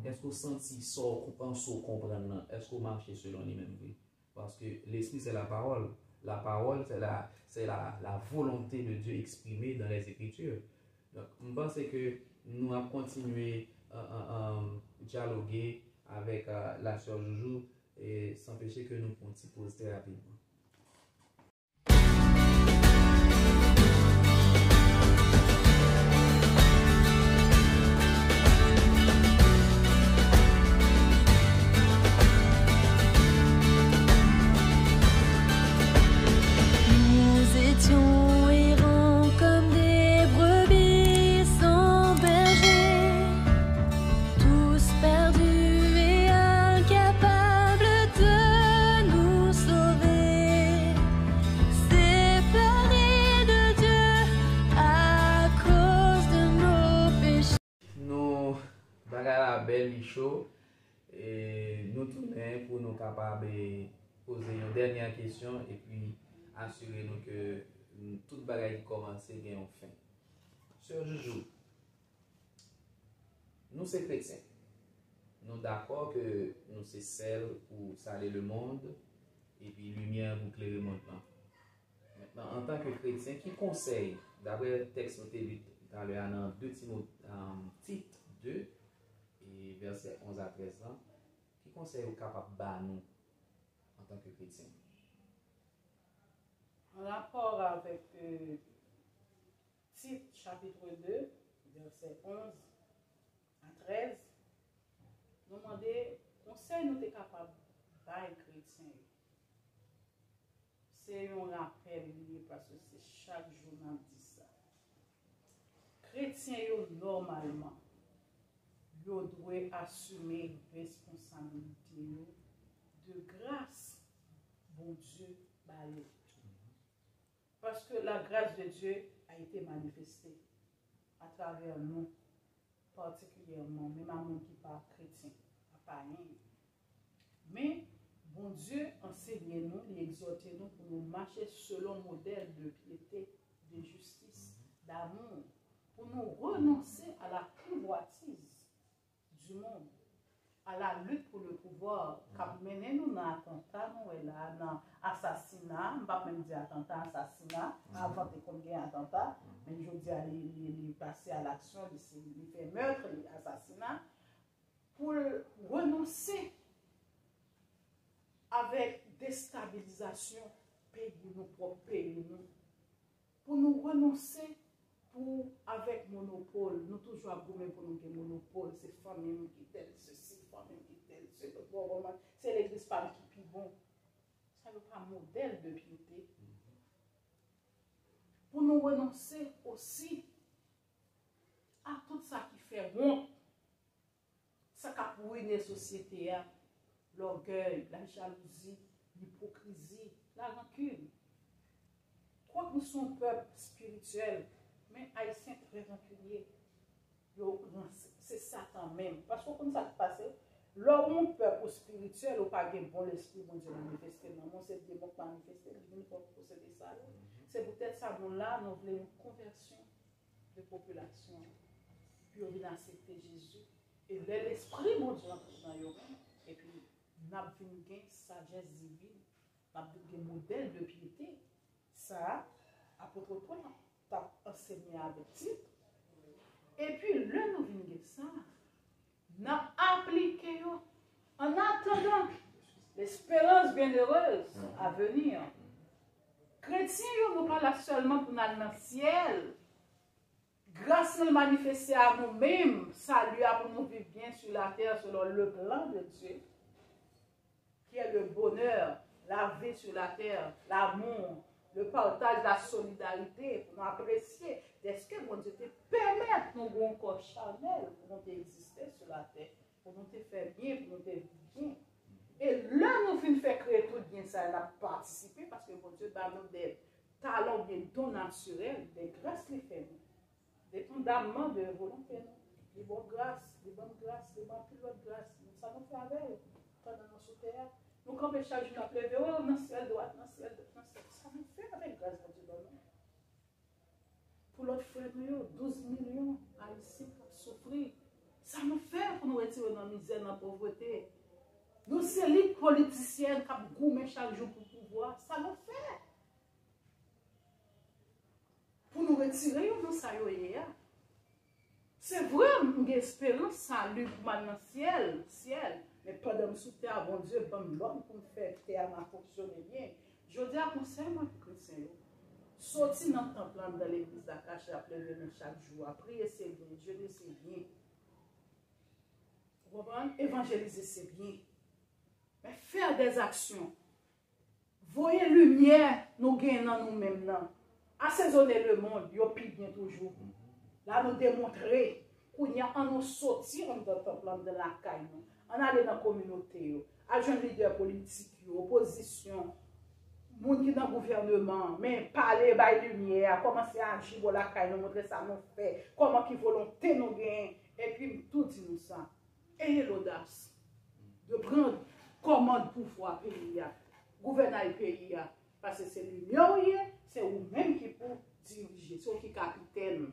èske w santi sa w panse w konprann nan, èske w mache selon li menm vre? Paske Lespri se lapawòl. Lapawòl se la, se la, la volonté de Dieu exprimée dans les Écritures. Donk, m panse ke nou ap kontinye, euh, euh, euh, dyaloge avèk, euh, la sè Joujou, e san peche ke nou pran yon ti poz trè rapidman. Nous étions errants comme des brebis sans berger, tous perdus et incapables de nous sauver, séparés de Dieu à cause de nos péchés. Nou, bagay la bèl, li cho. E nou tounen pou nou kapab, e, poze yon dènyè kesyon epi asire nou ke, mm, tout bagay ki kòmanse gen yon fen. Sè Joujou, nou se kretyen. Nou dakò ke nou se sèl pou sale lemonn epi limyè pou klere mond lan. Mentnan, antanke kretyen, ki konsèy, daprè tèks nou te li talè a nan de Timo-, um, Tit de, e vèsè onz a trèz lan, ki konsèy ou kapab ba nou antanke kretyen? An rapò avèk, euh, Tit, chapitre deux, vèsè onz a trèz, nou mande konsèy nou te kapab bay kretyen yo. Se yon rapèl li ye, paske se chak jou n ap di sa. Kretyen yo, nòmalman, yo dwe asime responsabilite yo de gras Bondye ba yo. Paske la grâce de Dieu a été manifestée à travers nous, patikilyèman, menm a moun ki pa kretyen, a payen yo. Men, Bondye ansenye nou, li egzòte nou pou nou mache selon modèl de pyete, de jistis, damou, pou nou renonse a la convoitise du monde, à la lutte pour le pouvoir, k ap mennen nou nan atanta nou wè la, nan asasina, m p ap menm di atanta, asasina, avan te konn gen atanta, men jodi a li, li, li pase a laksyon, li, se, li fè meurtre, li asasina, pou l renonse avèk destabilizasyon peyi nou, pwòp peyi nou, pou nou renonse, Pou avèk monopòl, nou toujou ap goumen pou nou gen monopòl. Se fanmi m ki tèl sesi, fanmi m ki tèl se lòt. Bon, bon, se legliz pa m ki pi bon. Sa yo pa modèl de pyete. Pou nou renonse osi a tout sa ki fè wont, sa k ap wine sosyete a, lògèy, lajalouzi, lipokrizi, larankin. Kwak nou se yon pèp espirityèl, men Ayisyen trè rankinye. Yo ranse, se Satan menm. Paske w konn sa k pase? Lè w yon pèp ou espirityèl, ou pa gen bon lespri Bondye manifeste nan men w, se demon k manifeste, li vin fè w posede sa yo. Se poutèt sa nou la, nou vle yon konvèsyon de popilasyon an, pou yo vin aksepte Jezi. E lè Lespri Bondye antre nan yo menm, epi n ap vin gen sajès divin, n ap vin gen modèl de pyete. Sa, apot Pòl t ap ansenye avèk Tit. Epi, lè nou vin gen sa, n ap aplike yo. En attendant l'espérance bienheureuse à venir. Kretyen yo, nou pa la sèlman pou n al nan syèl. Gras nan manifeste a nou menm, sali a pou nou viv byen sou latè selon le plan de Dieu, qui est le bonheur, la vie sur la terre, l'amour, le partage, la solidarité, pou nou apresye dèske Bondye te pèmèt nou gen yon kò chanèl pou nou te egziste sou latè, pou nou te fè byen, pou nou te viv byen. E lè nou fin fè kreye tout byen sa yo, n ap patisipe, paske Bondye ba nou de talan oubyen don natirèl, de gras li fè nou. Depandamman de volonte nou. Li ba w gras, li ban m gras, li ban anpil lòt gras. Men sa nou fè avè l pandan nou sou tè a? Nou kanpe chak jou n ap leve, o, nan syèl dwat, nan syèl dwat, nan syèl. Sa nou fè avèk gras Bondye ban nou? Pou lòt frè nou yo, douz milyon Ayisyen k ap soufri. Sa nou fè pou nou retire yo nan mizè, nan povrete? Nou se elit politisyèn k ap goumen chak jou pou pouvwa. Sa nou fè? Pou nou retire yo nan sa yo ye a. Se vre, m gen esperans sali pou m al nan syèl, syèl. Men pandan m sou tè a, Bondye ban m lòd pou m fè tè a ma fonksyone byen. Jodi a, konsèy mwen pou kretyen yo, soti nan tanp lan, anndan legliz la, kache, ap leve men chak jou a, priye se byen, jene se byen. Ou konprann? Evanjelize se byen. Men fè dèzaksyon. Voye limyè nou gen nan nou menm nan. Asezone lemonn, yo pi byen toujou. La nou demontre, kounye a, an nou soti anndan tanp lan, anndan lakay nou. Ann ale nan kominote yo. Al jwenn lidè politik yo, opozisyon, moun ki nan gouvèneman an, men pale, bay limyè a, kòmanse aji bò lakay nou, montre sa nou fè, kòman ki volonte nou genyen, epi m tou di nou sa. Ayez l'audace de pran kòmand pouvwa peyi a, gouvènay peyi a, paske se limyè w ye, se ou menm ki pou dirije, se ou ki kapitèn.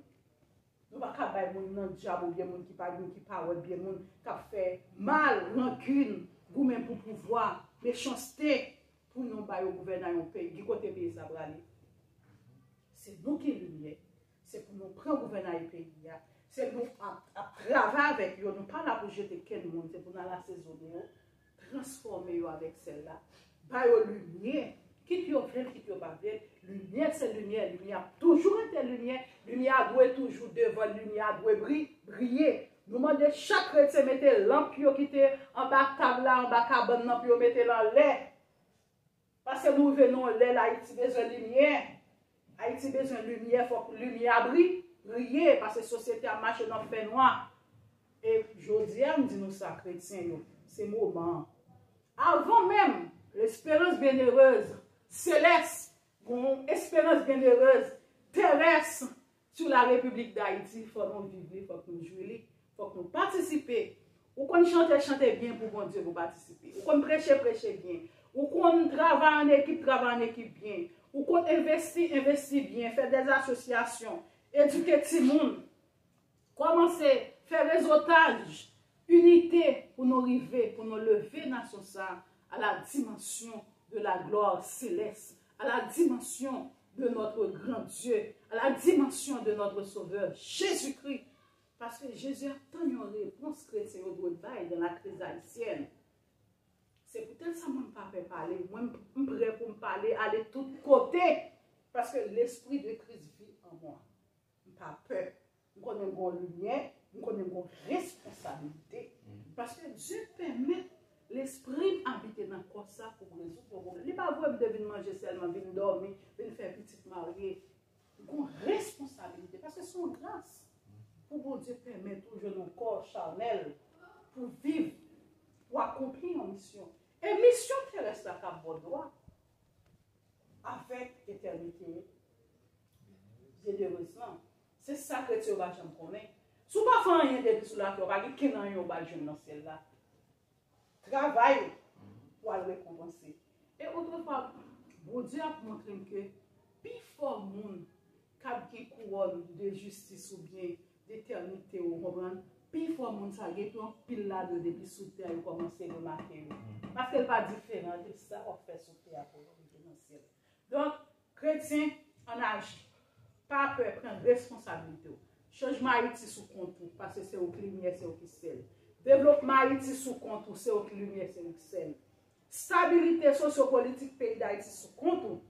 Nou pa ka bay moun nan dyab oubyen moun ki pa, moun ki pa wè byen, moun k ap fè mal, rankin, goumen pou pouvwa, mechanste, pou nou ba yo gouvènay yon peyi. Ki kote peyi sa prale? Se nou ki limyè. Se pou nou pran gouvènay peyi a. Se nou ap, ap travay avèk yo. Nou pa la pou jete kenn moun. Se pou n al asezone yo, transfòme yo avèk sèl la. Ba yo limyè. Kit yo vle l, kit yo pa vle l. Limyè se limyè. Limyè ap toujou rete limyè. Limyè a dwe toujou devan. Limyè a dwe bri-, briye. Nou mande chak kretyen mete lanp yo ki te anba tab la, anba kabann nan, pou yo mete l anlè. Paske nou rive nan yon lè, Ayiti bezwen limyè. Ayiti bezwen limyè, fòk limyè a bri-, briye, paske sosyete a mache nan fènwa. E jodi a, m di nou sa, kretyen yo, se moman an. Avan menm, l'espérance bienheureuse céleste, gon esperans byenerez terès sou la Repiblik Dayiti, fò nou viv li, fòk nou jwi li, fòk nou patisipe. Ou konn chante, chante byen pou Bondye, pou patisipe. Ou konn preche, preche byen. Ou konn travay an ekip, travay an ekip byen. Ou konn envesti, envesti byen, fè dèzasosyasyon, edike timoun. Kòmanse fè rezotaj, inite pou nou rive, pou nou leve nasyon sa a à la dimension de la gloire céleste, à la dimension de notre grand Dieu, à la dimension de notre Sauveur, Jésus-Christ. Paske Jezi ap tann yon repons kretyen yo dwe bay dans la crise haïtienne. Se poutèt sa mwen m pa pè pale, mwen m prè pou m pale, ale tout kote, paske l'esprit de Christ vit en moi. M pa pè. M konnen m gen yon limyè, m konnen m gen yon responsabilite. Paske Dye pèmèt lespri m abite nan kò sa pou m rezoud yon pwoblèm. Li pa vre m te vin manje sèlman, vin dòmi, vin fè pitit, marye. M gen yon responsabilite, paske se yon gras pou Bondye pèmèt ou jwenn yon kò chanèl pou viv, pou akonpli yon misyon. E misyon terès la k ap ba w dwa avèk etènite byennerez lan. Se sa kretyen yo pa janm konnen. Si w pa fè anyen depi sou latè, w pa gen kenn anyen w pral jwenn nan syèl la. Travay ou al rekonpanse. E otrefwa, Bondye ap montre m ke pifò moun k ap gen kouwòn de jistis oubyen detènite, ou konprann, pifò moun sa gen tou anpil ladan yo depi sou tè a, yo kòmanse remake yo. Paske l pa diferan de sa w ap fè sou tè a pou yo rive nan syèl. Donk, kretyen, ann aji. Pa pè, pran responsabilite w. Chanjman Ayiti sou kont ou, paske se ou ki limyè, se ou ki sèl. Devlopman Ayiti sou kont ou, se ou ki limyè, se ou ki sèl. Stabilite sosyopolitik peyi Dayiti sou kont ou,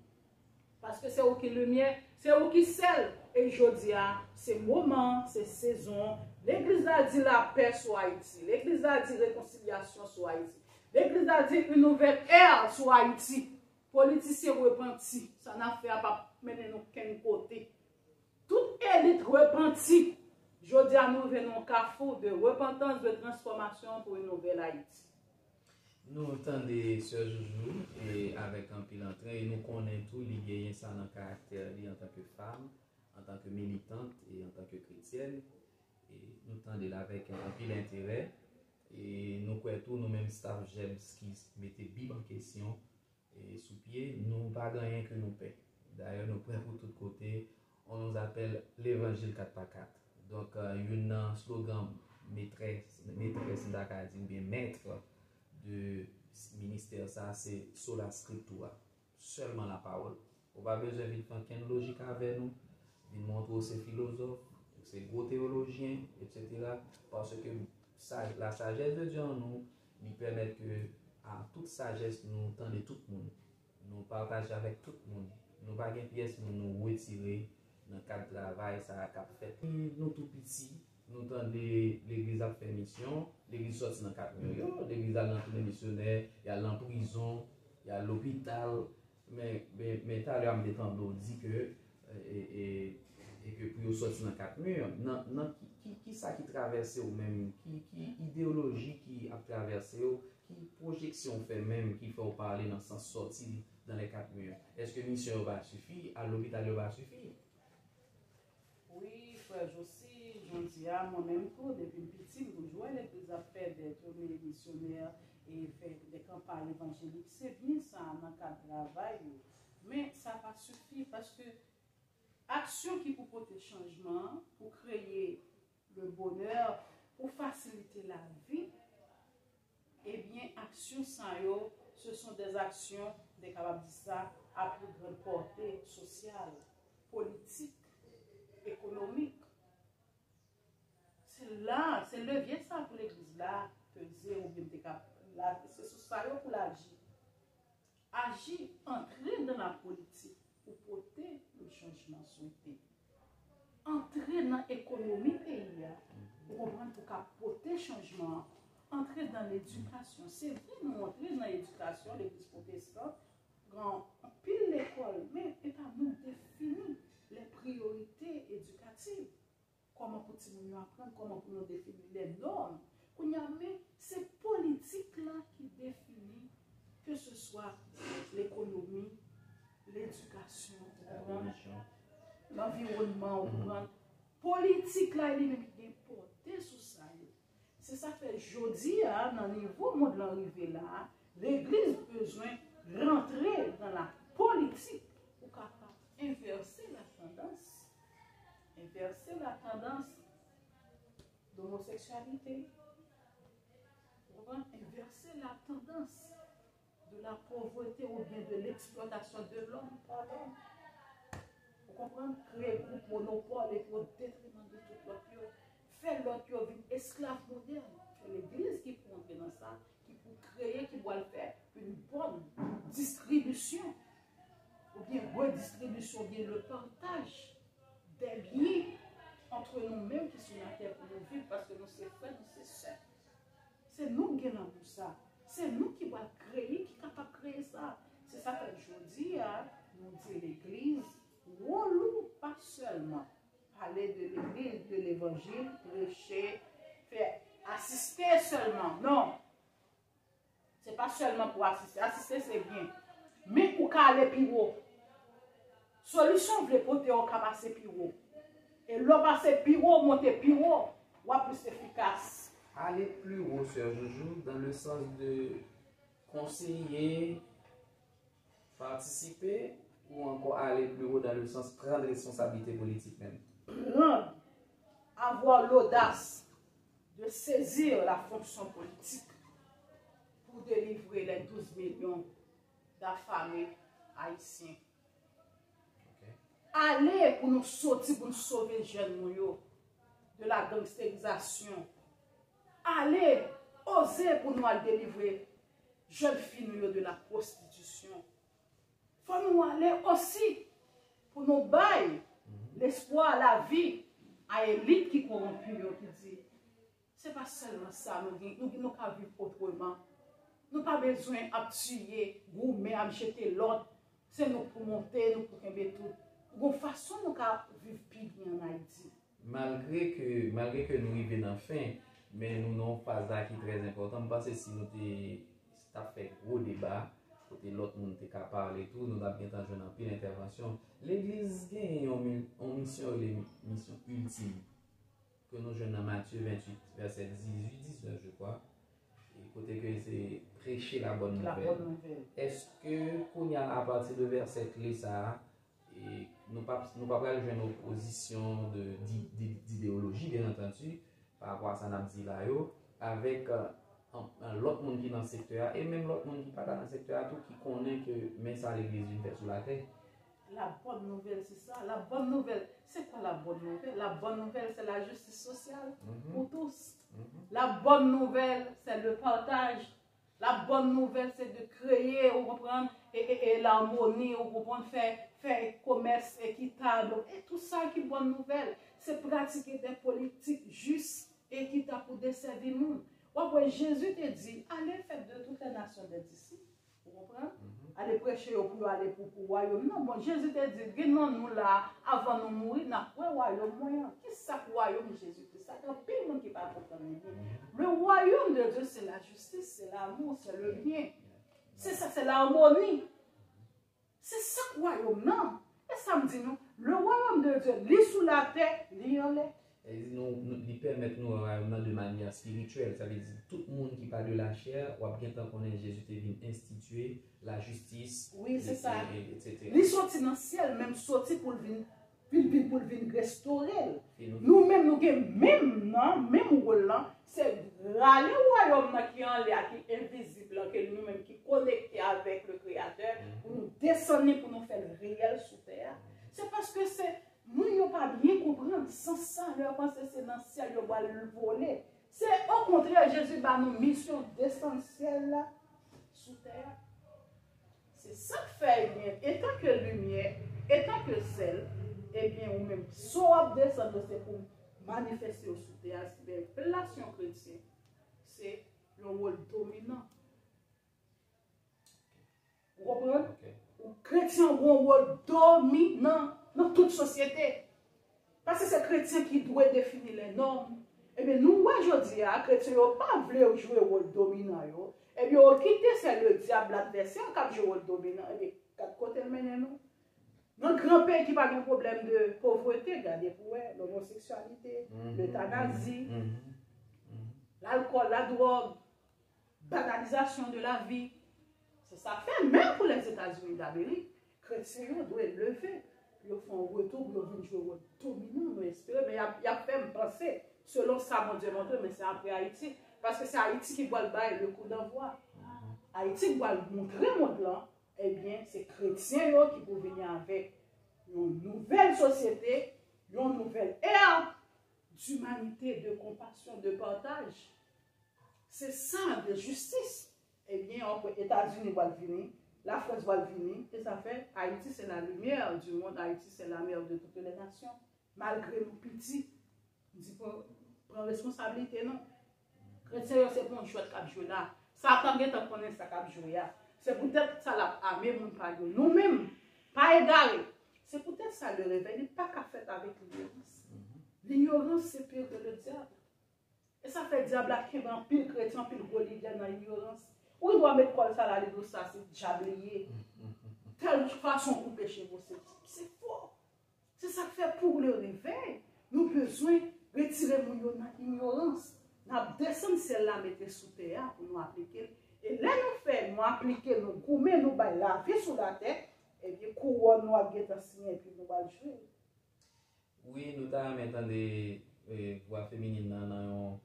paske se ou ki limyè, se ou ki sèl. E jodi a, se moman, se sezon. Legliz la di lapè sou Ayiti. Legliz la di rekonsilyasyon sou Ayiti. Legliz la di une nouvelle ère sou Ayiti. Politisyen repanti, sa n ap fè a p ap mennen nou kenn kote. Tout elit repanti. Jodi a nou rive nan yon kafou de repantans, de transfòmasyon pou yon nouvèl Ayiti. Nou tande Sè Joujou e avèk anpil antrè, e nou konnen tou li genyen sa nan karaktè li antanke fanm, antanke militant e antanke kretyèn. E nou tande l avèk anpil enterè. E nou kwè tou, nou menm staff Jèbs ki mete Bib an kesyon e sou pye, nou pa gen anyen ke nou pè. Dayè, nou prè pou tout kote. On nous appelle levanjil kat pa kat. Donk, youn nan slogan metrès, metrès, m ta ka di, oubyen mèt de ministè sa, se Sola Scriptura. Sèlman lapawòl. Ou pa bezwen vin fè ankenn lojik avè nou, vin montre w se filozòf, ou se gwo teyolojyen, etsetera. Paske sa, la sajès de Dye an nou, li pèmèt ke a tout sajès nou tande tout moun. Nou pataje avèk tout moun. Nou pa gen pyès moun nou retire nan kad travay sa a k ap fèt. Nou tou piti, nou tande legliz ap fè misyon, legliz sòti nan kat mi yo, legliz al nan tounen misyonè, y al nan prizon, y al lopital. Men, men, men talè a m te tande w di ke, e, e, e ke pou yo sòti nan kat mi, nan, nan ki, ki, ki sa ki travèse w menm, ki, ki ideyoloji ki ap travèse w, ki pwojeksyon w fè menm ki fè w pa ale nan sans sòti dans les quatre murs? Èske misyon yo pa sifi, al lopital yo pa sifi? Wi, frè Josi, jodi a, mwen menm tou, depi m piti, m toujou wè legliz ap fè de toune misyonè e fè de kanpay evanjelik. Se byen sa nan kad travay yo. Men sa pa sifi paske aksyon ki pou pote chanjman an, pou kreye le bonheur, pou fasilite lavi, ebyen, aksyon sa yo, ce sont des actions, m te kapab di sa, à plus grande portée sociale, politique, économique. Se la, se levye sa pou legliz la peze oubyen m te ka, la, se sou sa yo pou l aji. Aji, antre nan lapolitik pou pote le chanjman swete. Antre nan ekonomi peyi a, ou konprann, pou ka pote chanjman an. Antre nan ledikasyon. Se vre, nou antre nan edikasyon, legliz pwotestan, gen anpil lekòl, men e pa nou k defini les priorités éducatives. Kòman pou timoun yo aprann, kòman pou nou defini les normes. Kounye a, men se politik la ki defini, ke se swa lekonomi, ledikasyon, ou konprann, lanviwònman, ou konprann. Politik la, e li menm ki gen pòte sou sa yo. Se sa k fè jodi a, nan nivo mond lan rive la a, legliz bezwen rantre nan lapolitik pou kapab envèse latandans, envèse latandans domoseksyalite, ou konprann, envèse latandans de la pauvreté oubyen de l'exploitation de l'homme, padon. Ou konprann? Kreye gwoup monopòl epi o detriman de tout lòt yo. Fè lòt yo vin esklav modèn. Se legliz ki pou antre nan sa, ki pou kreye, ki pou al fè une bonne distribution, oubyen redistribisyon, oubyen le partage des biens Nou menm ki sou latè pou nou viv, paske nou se frè, nou se sè. Se nou ki gen lanmou sa. Se nou ki pral kreye, ki kapab kreye sa. Se sa fè jodi a, nou di legliz, wòl ou pa sèlman pale de legliz, de levanjil, preche, fè asiste sèlman. Non. Se pa sèlman pou asiste. Asiste se byen. Men ou ka ale pi wo. Solisyon w vle pote a, ou ka pase pi wo. E lè w pase pi wo, w monte pi wo, w ap plis efikas. Aller plus haut, Sœur Joujou, dans le sens de conseiller, participer, ou encore aller plus haut dans le sens prendre responsabilité politique même? Pran, avoir l'audace de saisir la fonction politique pour délivrer les douze millions d'affamés haïtiens. Ale pou nou soti, pou nou sove jèn nou yo de la gangsterizasyon. Ale, oze pou nou al delivre jèn fi nou yo de la pwostitisyon. Fò nou ale osi pou nou bay lespwa, lavi a elit ki kowonpi yo, ki di, se pa sèlman sa nou gen, nou, nou ka viv otreman. Nou pa bezwen ap tiye, goumen, ap jete lòt. Se nou pou monte, nou pou kenbe tout. Gon fason nou ka viv pi byen an Ayiti. Malgre ke, malgre ke nou rive nan fen, men nou nan yon faz la ki trè enpòtan. M panse si nou te, t ap fè gwo deba, kote lòt moun te ka pale tou, nou t ap gentan jwenn anpil entèvansyon. Legliz gen yon, mi- yon misyon yo rele misyon iltim, ke nou jwenn nan Matye venntuit, vèsè dizuit, diznèf, je crois, e kote ke se preche la bonne La nouvelle. Bonne Nouvelle. Èske kounye a, apati de vèsè kle sa a, e nou pa, nou pa pral jwenn opozisyon de, di- di- d'ideoloji, byen antandi, pa rapò a sa n ap di la yo, avèk euh, an- an lòt moun ki nan sektè a, e menm lòt moun ki pa ta nan sektè a tou, ki konnen ke men sa legliz vin fè sou latè? La bonne nouvelle, c'est ça. La bonne nouvelle, c'est quoi la bonne nouvelle? La bonne nouvelle, c'est la justice sociale pour tous. La bonne nouvelle, c'est le partage. La bonne nouvelle, c'est de créer, ou konprann, e, e, e l'harmonie, ou konprann, fè, fè komès ekitab, e tout sa ki bonne nouvelle. Se pratike des politiques justes et équitables pou desèvi moun. W ap wè Jezi te di, allez faire de toutes les nations des disciples. Ou konprann? Ale preche yo pou yo ale pou, pou wayòm nan. Bon, Jezi te di, gen nan nou la, avan nou mouri, n ap wè wayòm mwen an. Ki sa k wayòm Jezi Kris la? Gen anpil moun ki pa konprann li byen. Le royaume de Dieu, c'est la justice, c'est l'amour, c'est le bien. Se sa, se larmoni. Se sa k wayòm nan. E sa m di nou, le royaume de Dieu, li sou latè, li anlè. Li pèmèt nou wè wayòm nan de manyè espirityèl. Sa vle di, tout moun ki pa de lachè, w ap gentan konnen Jezi te vin enstitye lajistis, Wi, se sa. etsetera. Li soti nan syèl, menm soti pou l vin, vin, vin pou l vin restore l. Nou menm, nou gen menm nan, menm wòl lan, se rale wayòm nan ki anlè a, ki envizib lan, ke nou menm ki konekte avèk le Kreyatè, pou nou desann li, pou nou fè l reyèl sou tè a. Se paske se moun yo pa byen konprann sans sa, yo panse se nan syèl yo pral vole. Se okontrè, Jezi ba nou misyon desann syèl la sou tè a. Se sa k fè, ebyen, etan ke limyè, etan ke sèl, ebyen, ou menm, sa w ap desann yo, se pou manifeste yo sou tè a, ebyen, plas yon kretyen, se yon wòl dominan. Ou konprann? Ou kretyen gen yon wòl dominan nan tout sosyete. Paske se kretyen ki dwe defini lè nòm. Ebyen, nou wè jodi a, kretyen yo pa vle jwe wòl dominan yo. Ebyen, yo kite se le dyab, ladvèsè, k ap jwe wòl dominan. Ebyen, gad kote l mennen nou. Nan gran peyi ki pa gen pwoblèm de povrete, gade pou wè, lomoseksyalite, letanazi, lalkòl, ladwòg, banalizasyon de la vi. Se sa k fè, menm pou Lèzetazini Damerik, kretyen yo dwe leve, pou yo fè yon retou, pou yo vin jwe wòl dominan, nou espere, men y ap, y ap fè m panse, selon sa Bondye montre, men se apre Ayiti. Paske se Ayiti ki pral bay le coup d'envoi. Ayiti ki pral montre mond lan, ebyen, se kretyen yo ki pou vini avèk yon nouvèl sosyete, yon nouvèl ère d'humanité, de compassion, de partage. Se sa, de jistis. Ebyen, Etazini pral vini, Lafrans pral vini, e sa fè Ayiti se la lumière du monde, Ayiti se la mère de toutes les nations. Malgre nou piti, M di pran, pran responsablite non. Kretyen yo se pa yon jwèt k ap jwe la. Satan gentan konnen sa k ap jwe a. Se poutèt sa l ap ame moun pa yo. Nou menm, pa egare. Se poutèt sa le réveil li pa ka fèt avèk linyorans. Linyorans se pire ke le dyab. E sa fè dyab la kenbe anpil kretyen, anpil gwo lidè nan linyorans. Ou gen dwa met kòl sa la, li di w sa se dyab li ye. Tèl fason koupe cheve w, se, se fo. Se sa k fè pou le réveil, nou bezwen retire moun yo nan inyorans. N ap desann syèl la mete sou tè a pou nou aplike l. E lè nou fè, nou aplike, nou goumen, nou bay lavi sou latè, ebyen kouwòn nou ap gentan siyen epi nou pral jwi l. Wi, nou ta renmen tande eh, vwa feminin nan nan yon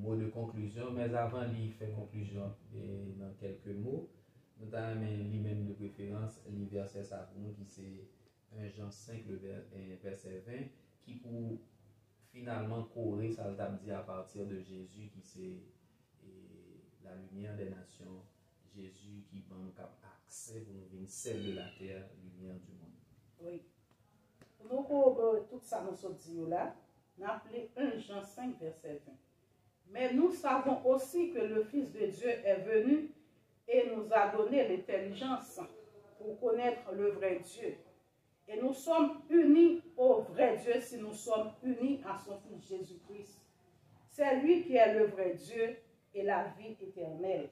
mo de konklizyon, men avan li fè konklizyon eh, nan kèlke mo, nou ta renmen li menm de preferans, li vèsè sa pou nou ki se en Jan senk, le vè- eh, vèsè ven, ki pou finalman kore sa l t ap di apati de Jezi ki se eh, la lumière des nations, Jezi ki ban nou kap aksè pou nou vin sèl de la tè, lumière du monde. Wi. Pou nou korobore tout sa nou sot di yo la, n ap li en Jan senk, vèsè ven. Mais nous savons aussi que le Fils de Dieu est venu et nous a donné l'intelligence pour connaître le vrai Dieu. Et nous sommes unis au vrai Dieu si nous sommes unis à son Fils Jésus-Christ. C'est lui qui est le vrai Dieu et la vie éternelle.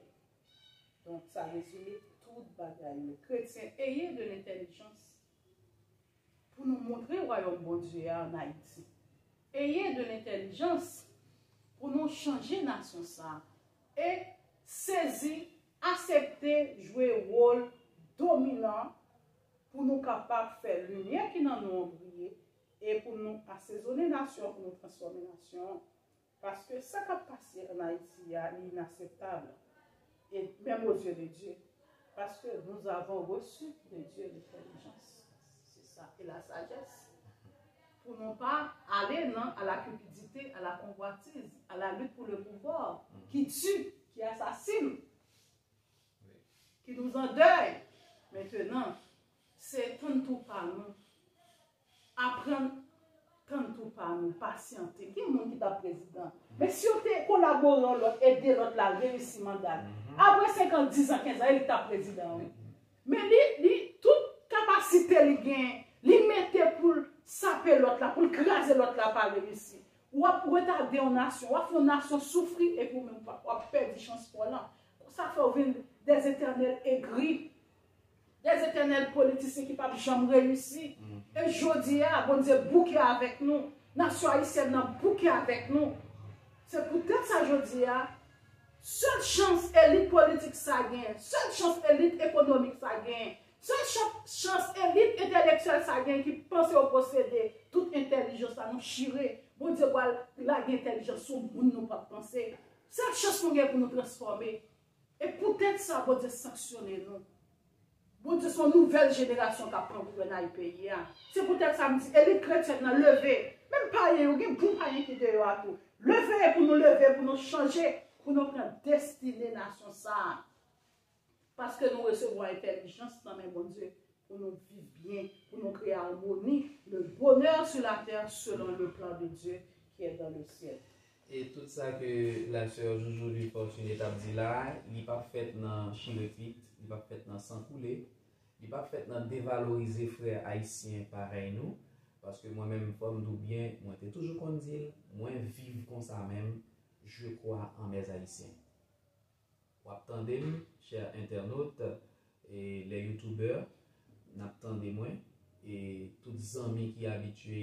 Donk, sa rezime tout bagay yo. Kretyen, ayez de l'intelligence pou nou montre wayòm Bondye a ann Ayiti. Ayez de l'intelligence pou nou chanje nasyon sa a. E sezi, aksepte jwe wòl dominan pou nou kapab fè limyè ki nan nou an briye e pou nou asezonnen nasyon, pou nou transfòme nasyon an. Paske sa k ap pase ann Ayiti a, li inakseptab. E menm aux yeux de Dieu. Parce que nous avons reçu de Dieu l'intelligence. C'est ça. Et la sagesse. Pour non pas aller non, à la cupidité, à la convoitise, à la lutte pour le pouvoir, qui tue, qui assassine, qui nous endeuille. Maintenant, c'est tann tou pa nou. Aprann tann tou pa nou, pasyante. Gen moun ki t ap prezidan. Men si yo te kolabore yon lòt, ede lòt la reyisi manda l. Apre senk an, diz an, kenz an, e li k t ap prezidan, wi. Men li, li, tout kapasite li genyen, li mete pou l sape lòt la, pou l kraze lòt la pa reyisi. W ap retade yon nasyon, w ap fè yon nasyon soufri epi ou menm w ap pèdi chans pa w lan. Sa fè w vin des éternels aigris, des éternels politisyen ki p ap janm reyisi. E jodi a, Bondye bouke avèk nou. Nasyon ayisyèn nan bouke avèk nou. Se poutèt sa jodi a, sèl chans elit politik sa genyen, sèl chans elit ekonomik sa genyen, sèl chans elit entèlektyèl sa genyen ki panse yo posede tout entèlijans la, nou chire. Bondye pral lage entèlijans sou moun nou p ap panse. Sèl chans nou gen pou nou transfòme. E poutèt sa, Bondye sanksyone nou. Bondye se yon nouvèl jenerasyon k ap pran gouvènay peyi a. Se poutèt sa m di, elit kretyèn nan, leve. Menm payen yo, gen bon payen ki deyò a tou. Leve pou nou leve, pou nou chanje, pou nou pran destine nasyon sa a. Paske nou resevwa entèlijans nan men Bondye pou nou viv byen, pou nou kreye amoni, le bonheur sur la terre selon le plan de Dieu qui est dans le ciel. E tout sa ke la sè Joujou Louis Fortuné t ap di la, li p ap fèt nan chire pit, li p ap fèt nan san koule, li p ap fèt nan devalorize frè ayisyen parèy nou, paske mwen menm fò m di w byen, mwen te toujou konn di l, mwen viv konsa menm, je crois en mes Haïtiens. W ap tande m, chè entènot, e lè youtubè, n ap tande mwen, e tout zanmi ki abitye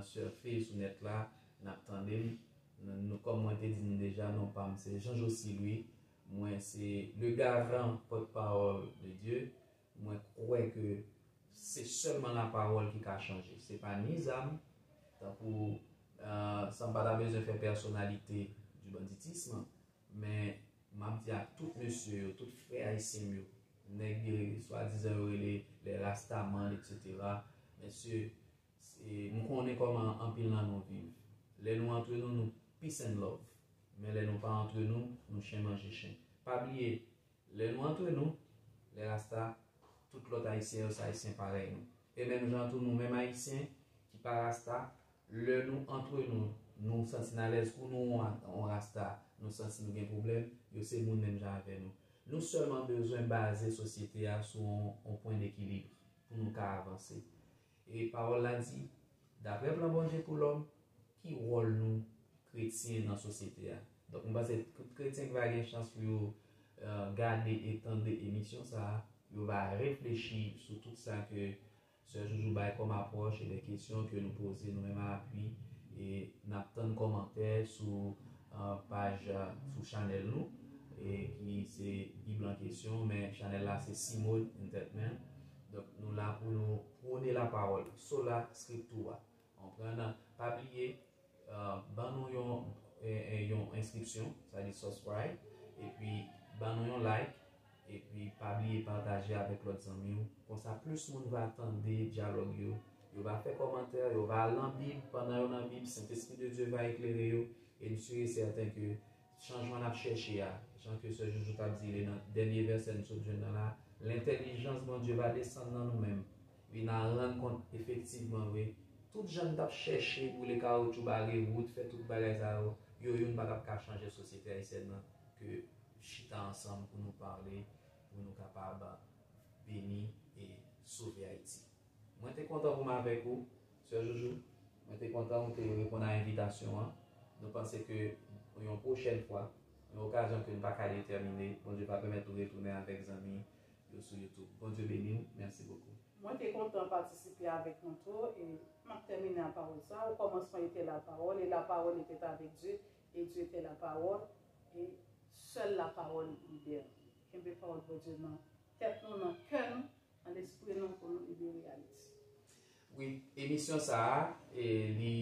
sèfe sou nèt la, n ap tande m. Nou, kòm mwen te di n deja, non pa m se Jean Jocy Louis. Mwen se le garant porte-parole de Dieu. Mwen kwè ke se sèlman lapawòl ki ka chanje. Se pa ni zam, tankou, san m pa ta bezwen fè pèsonalite du banditisme, men m ap di ak tout mesye yo, tout frè ayisyen m yo, nèg swadizan yo rele les rastaman, etsetera. Mesye, m konnen kòman anpil nan nou viv. Lè nou antre nou, nou peace and love. Men lè nou pa antre nou, nou chen manje chen. Pa bliye, lè nou antre nou, lè rasta, tout lòt ayisyen yo se ayisyen parèy nou. E menm jan tou nou menm ayisyen ki pa rasta, lè nou antre nou, nou santi n alèz kou nou on, on rasta, nou santi nou gen pwoblèm, yo se moun menm jan avè nou. Nou sèlman bezwen baze sosyete a sou on, on pwen dekilib pou nou ka avanse. E pawòl la di, daprè plan Bondye pou lòm, ki wòl nou kretyen nan sosyete a? Donk, mwen panse tout kretyen ki va gen chans pou yo uh, gade e tande emisyon sa a, yo va reflechi sou tout sa ke Sè Joujou bay kòm apwòch e de kesyon ke nou poze nou menm a apui e n ap tann kòmantè sou uh, paj uh, sou chanèl nou e ki se Bib an kesyon, men chanèl la se Simode Entertainment. Donk nou la pou nou pwone lapawòl, sola scriptura. Konprann? Pa bliye, uh, ban nou yon, eh, eh, yon enskripsyon, sa di subscribe, epi ban nou yon like, epi pa bliye pataje avèk lòt zanmi w. Konsa plis moun va tande dyalòg yo, yo va fè kòmantè, yo va al nan Bib, pandan yo nan Bib, Sentespri de Dye va eklere yo, e m si e sèten ke chanjman n ap chèche a, jan ke sè Joujou t ap di li nan dènye vèsè n sot jwenn nan la, lentèlijans Bondye va desann nan nou menm, epi n a rann kont efektivman vre, tout jan n t ap chèche boule kawotchou, bare wout, fè tout bagay sa yo, yo youn pa t ap ka chanje sosyete ayisyèn nan ke chita ansanm pou nou pale, pou nou kapab beni e sove Ayiti. Mwen te kontan pou m avèk ou, sè Joujou. Mwen te kontan ou te reponn a envitasyon an. Nou panse ke yon pwochèn fwa, yon okazyon ke n pa ka detèmine, Bondye va pèmèt ou retounen avèk zanmi yo sou YouTube. Bondye beni w. Mèsi bokou. Mwen te kontan patisipe avèk nou tou, e m ap tèmine a pawòl sa, au commencement était la parole, et la parole était avec Dieu, et Dieu était la parole, et seule la parole libère. Kenbe pawòl Bondye nan tèt nou, nan kè nou, nan lespri nou pou nou libere Ayiti. Wi, emisyon sa a, e, li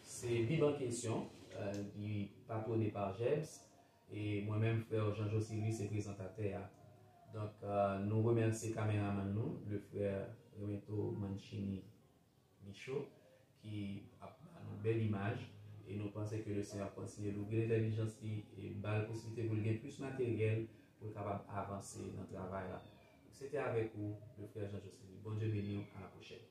se Bib an kesyon, e, li patwone pa Jebs, e mwen menm, frè Jean Josely, se prezantatè a. Donk, e, nou remèsye kameramann nou, le frè Reto Mancini Michaud, ki ap ba nou bèl imaj, e nou panse ke le Senyè ap kontinye louvri lentèlijans li e ba l posiblite pou l gen plis materyèl pou l kapab avanse nan travay la. Se te avèk ou, le frè Jean Josely. Bondye beni w, a la pwochèn.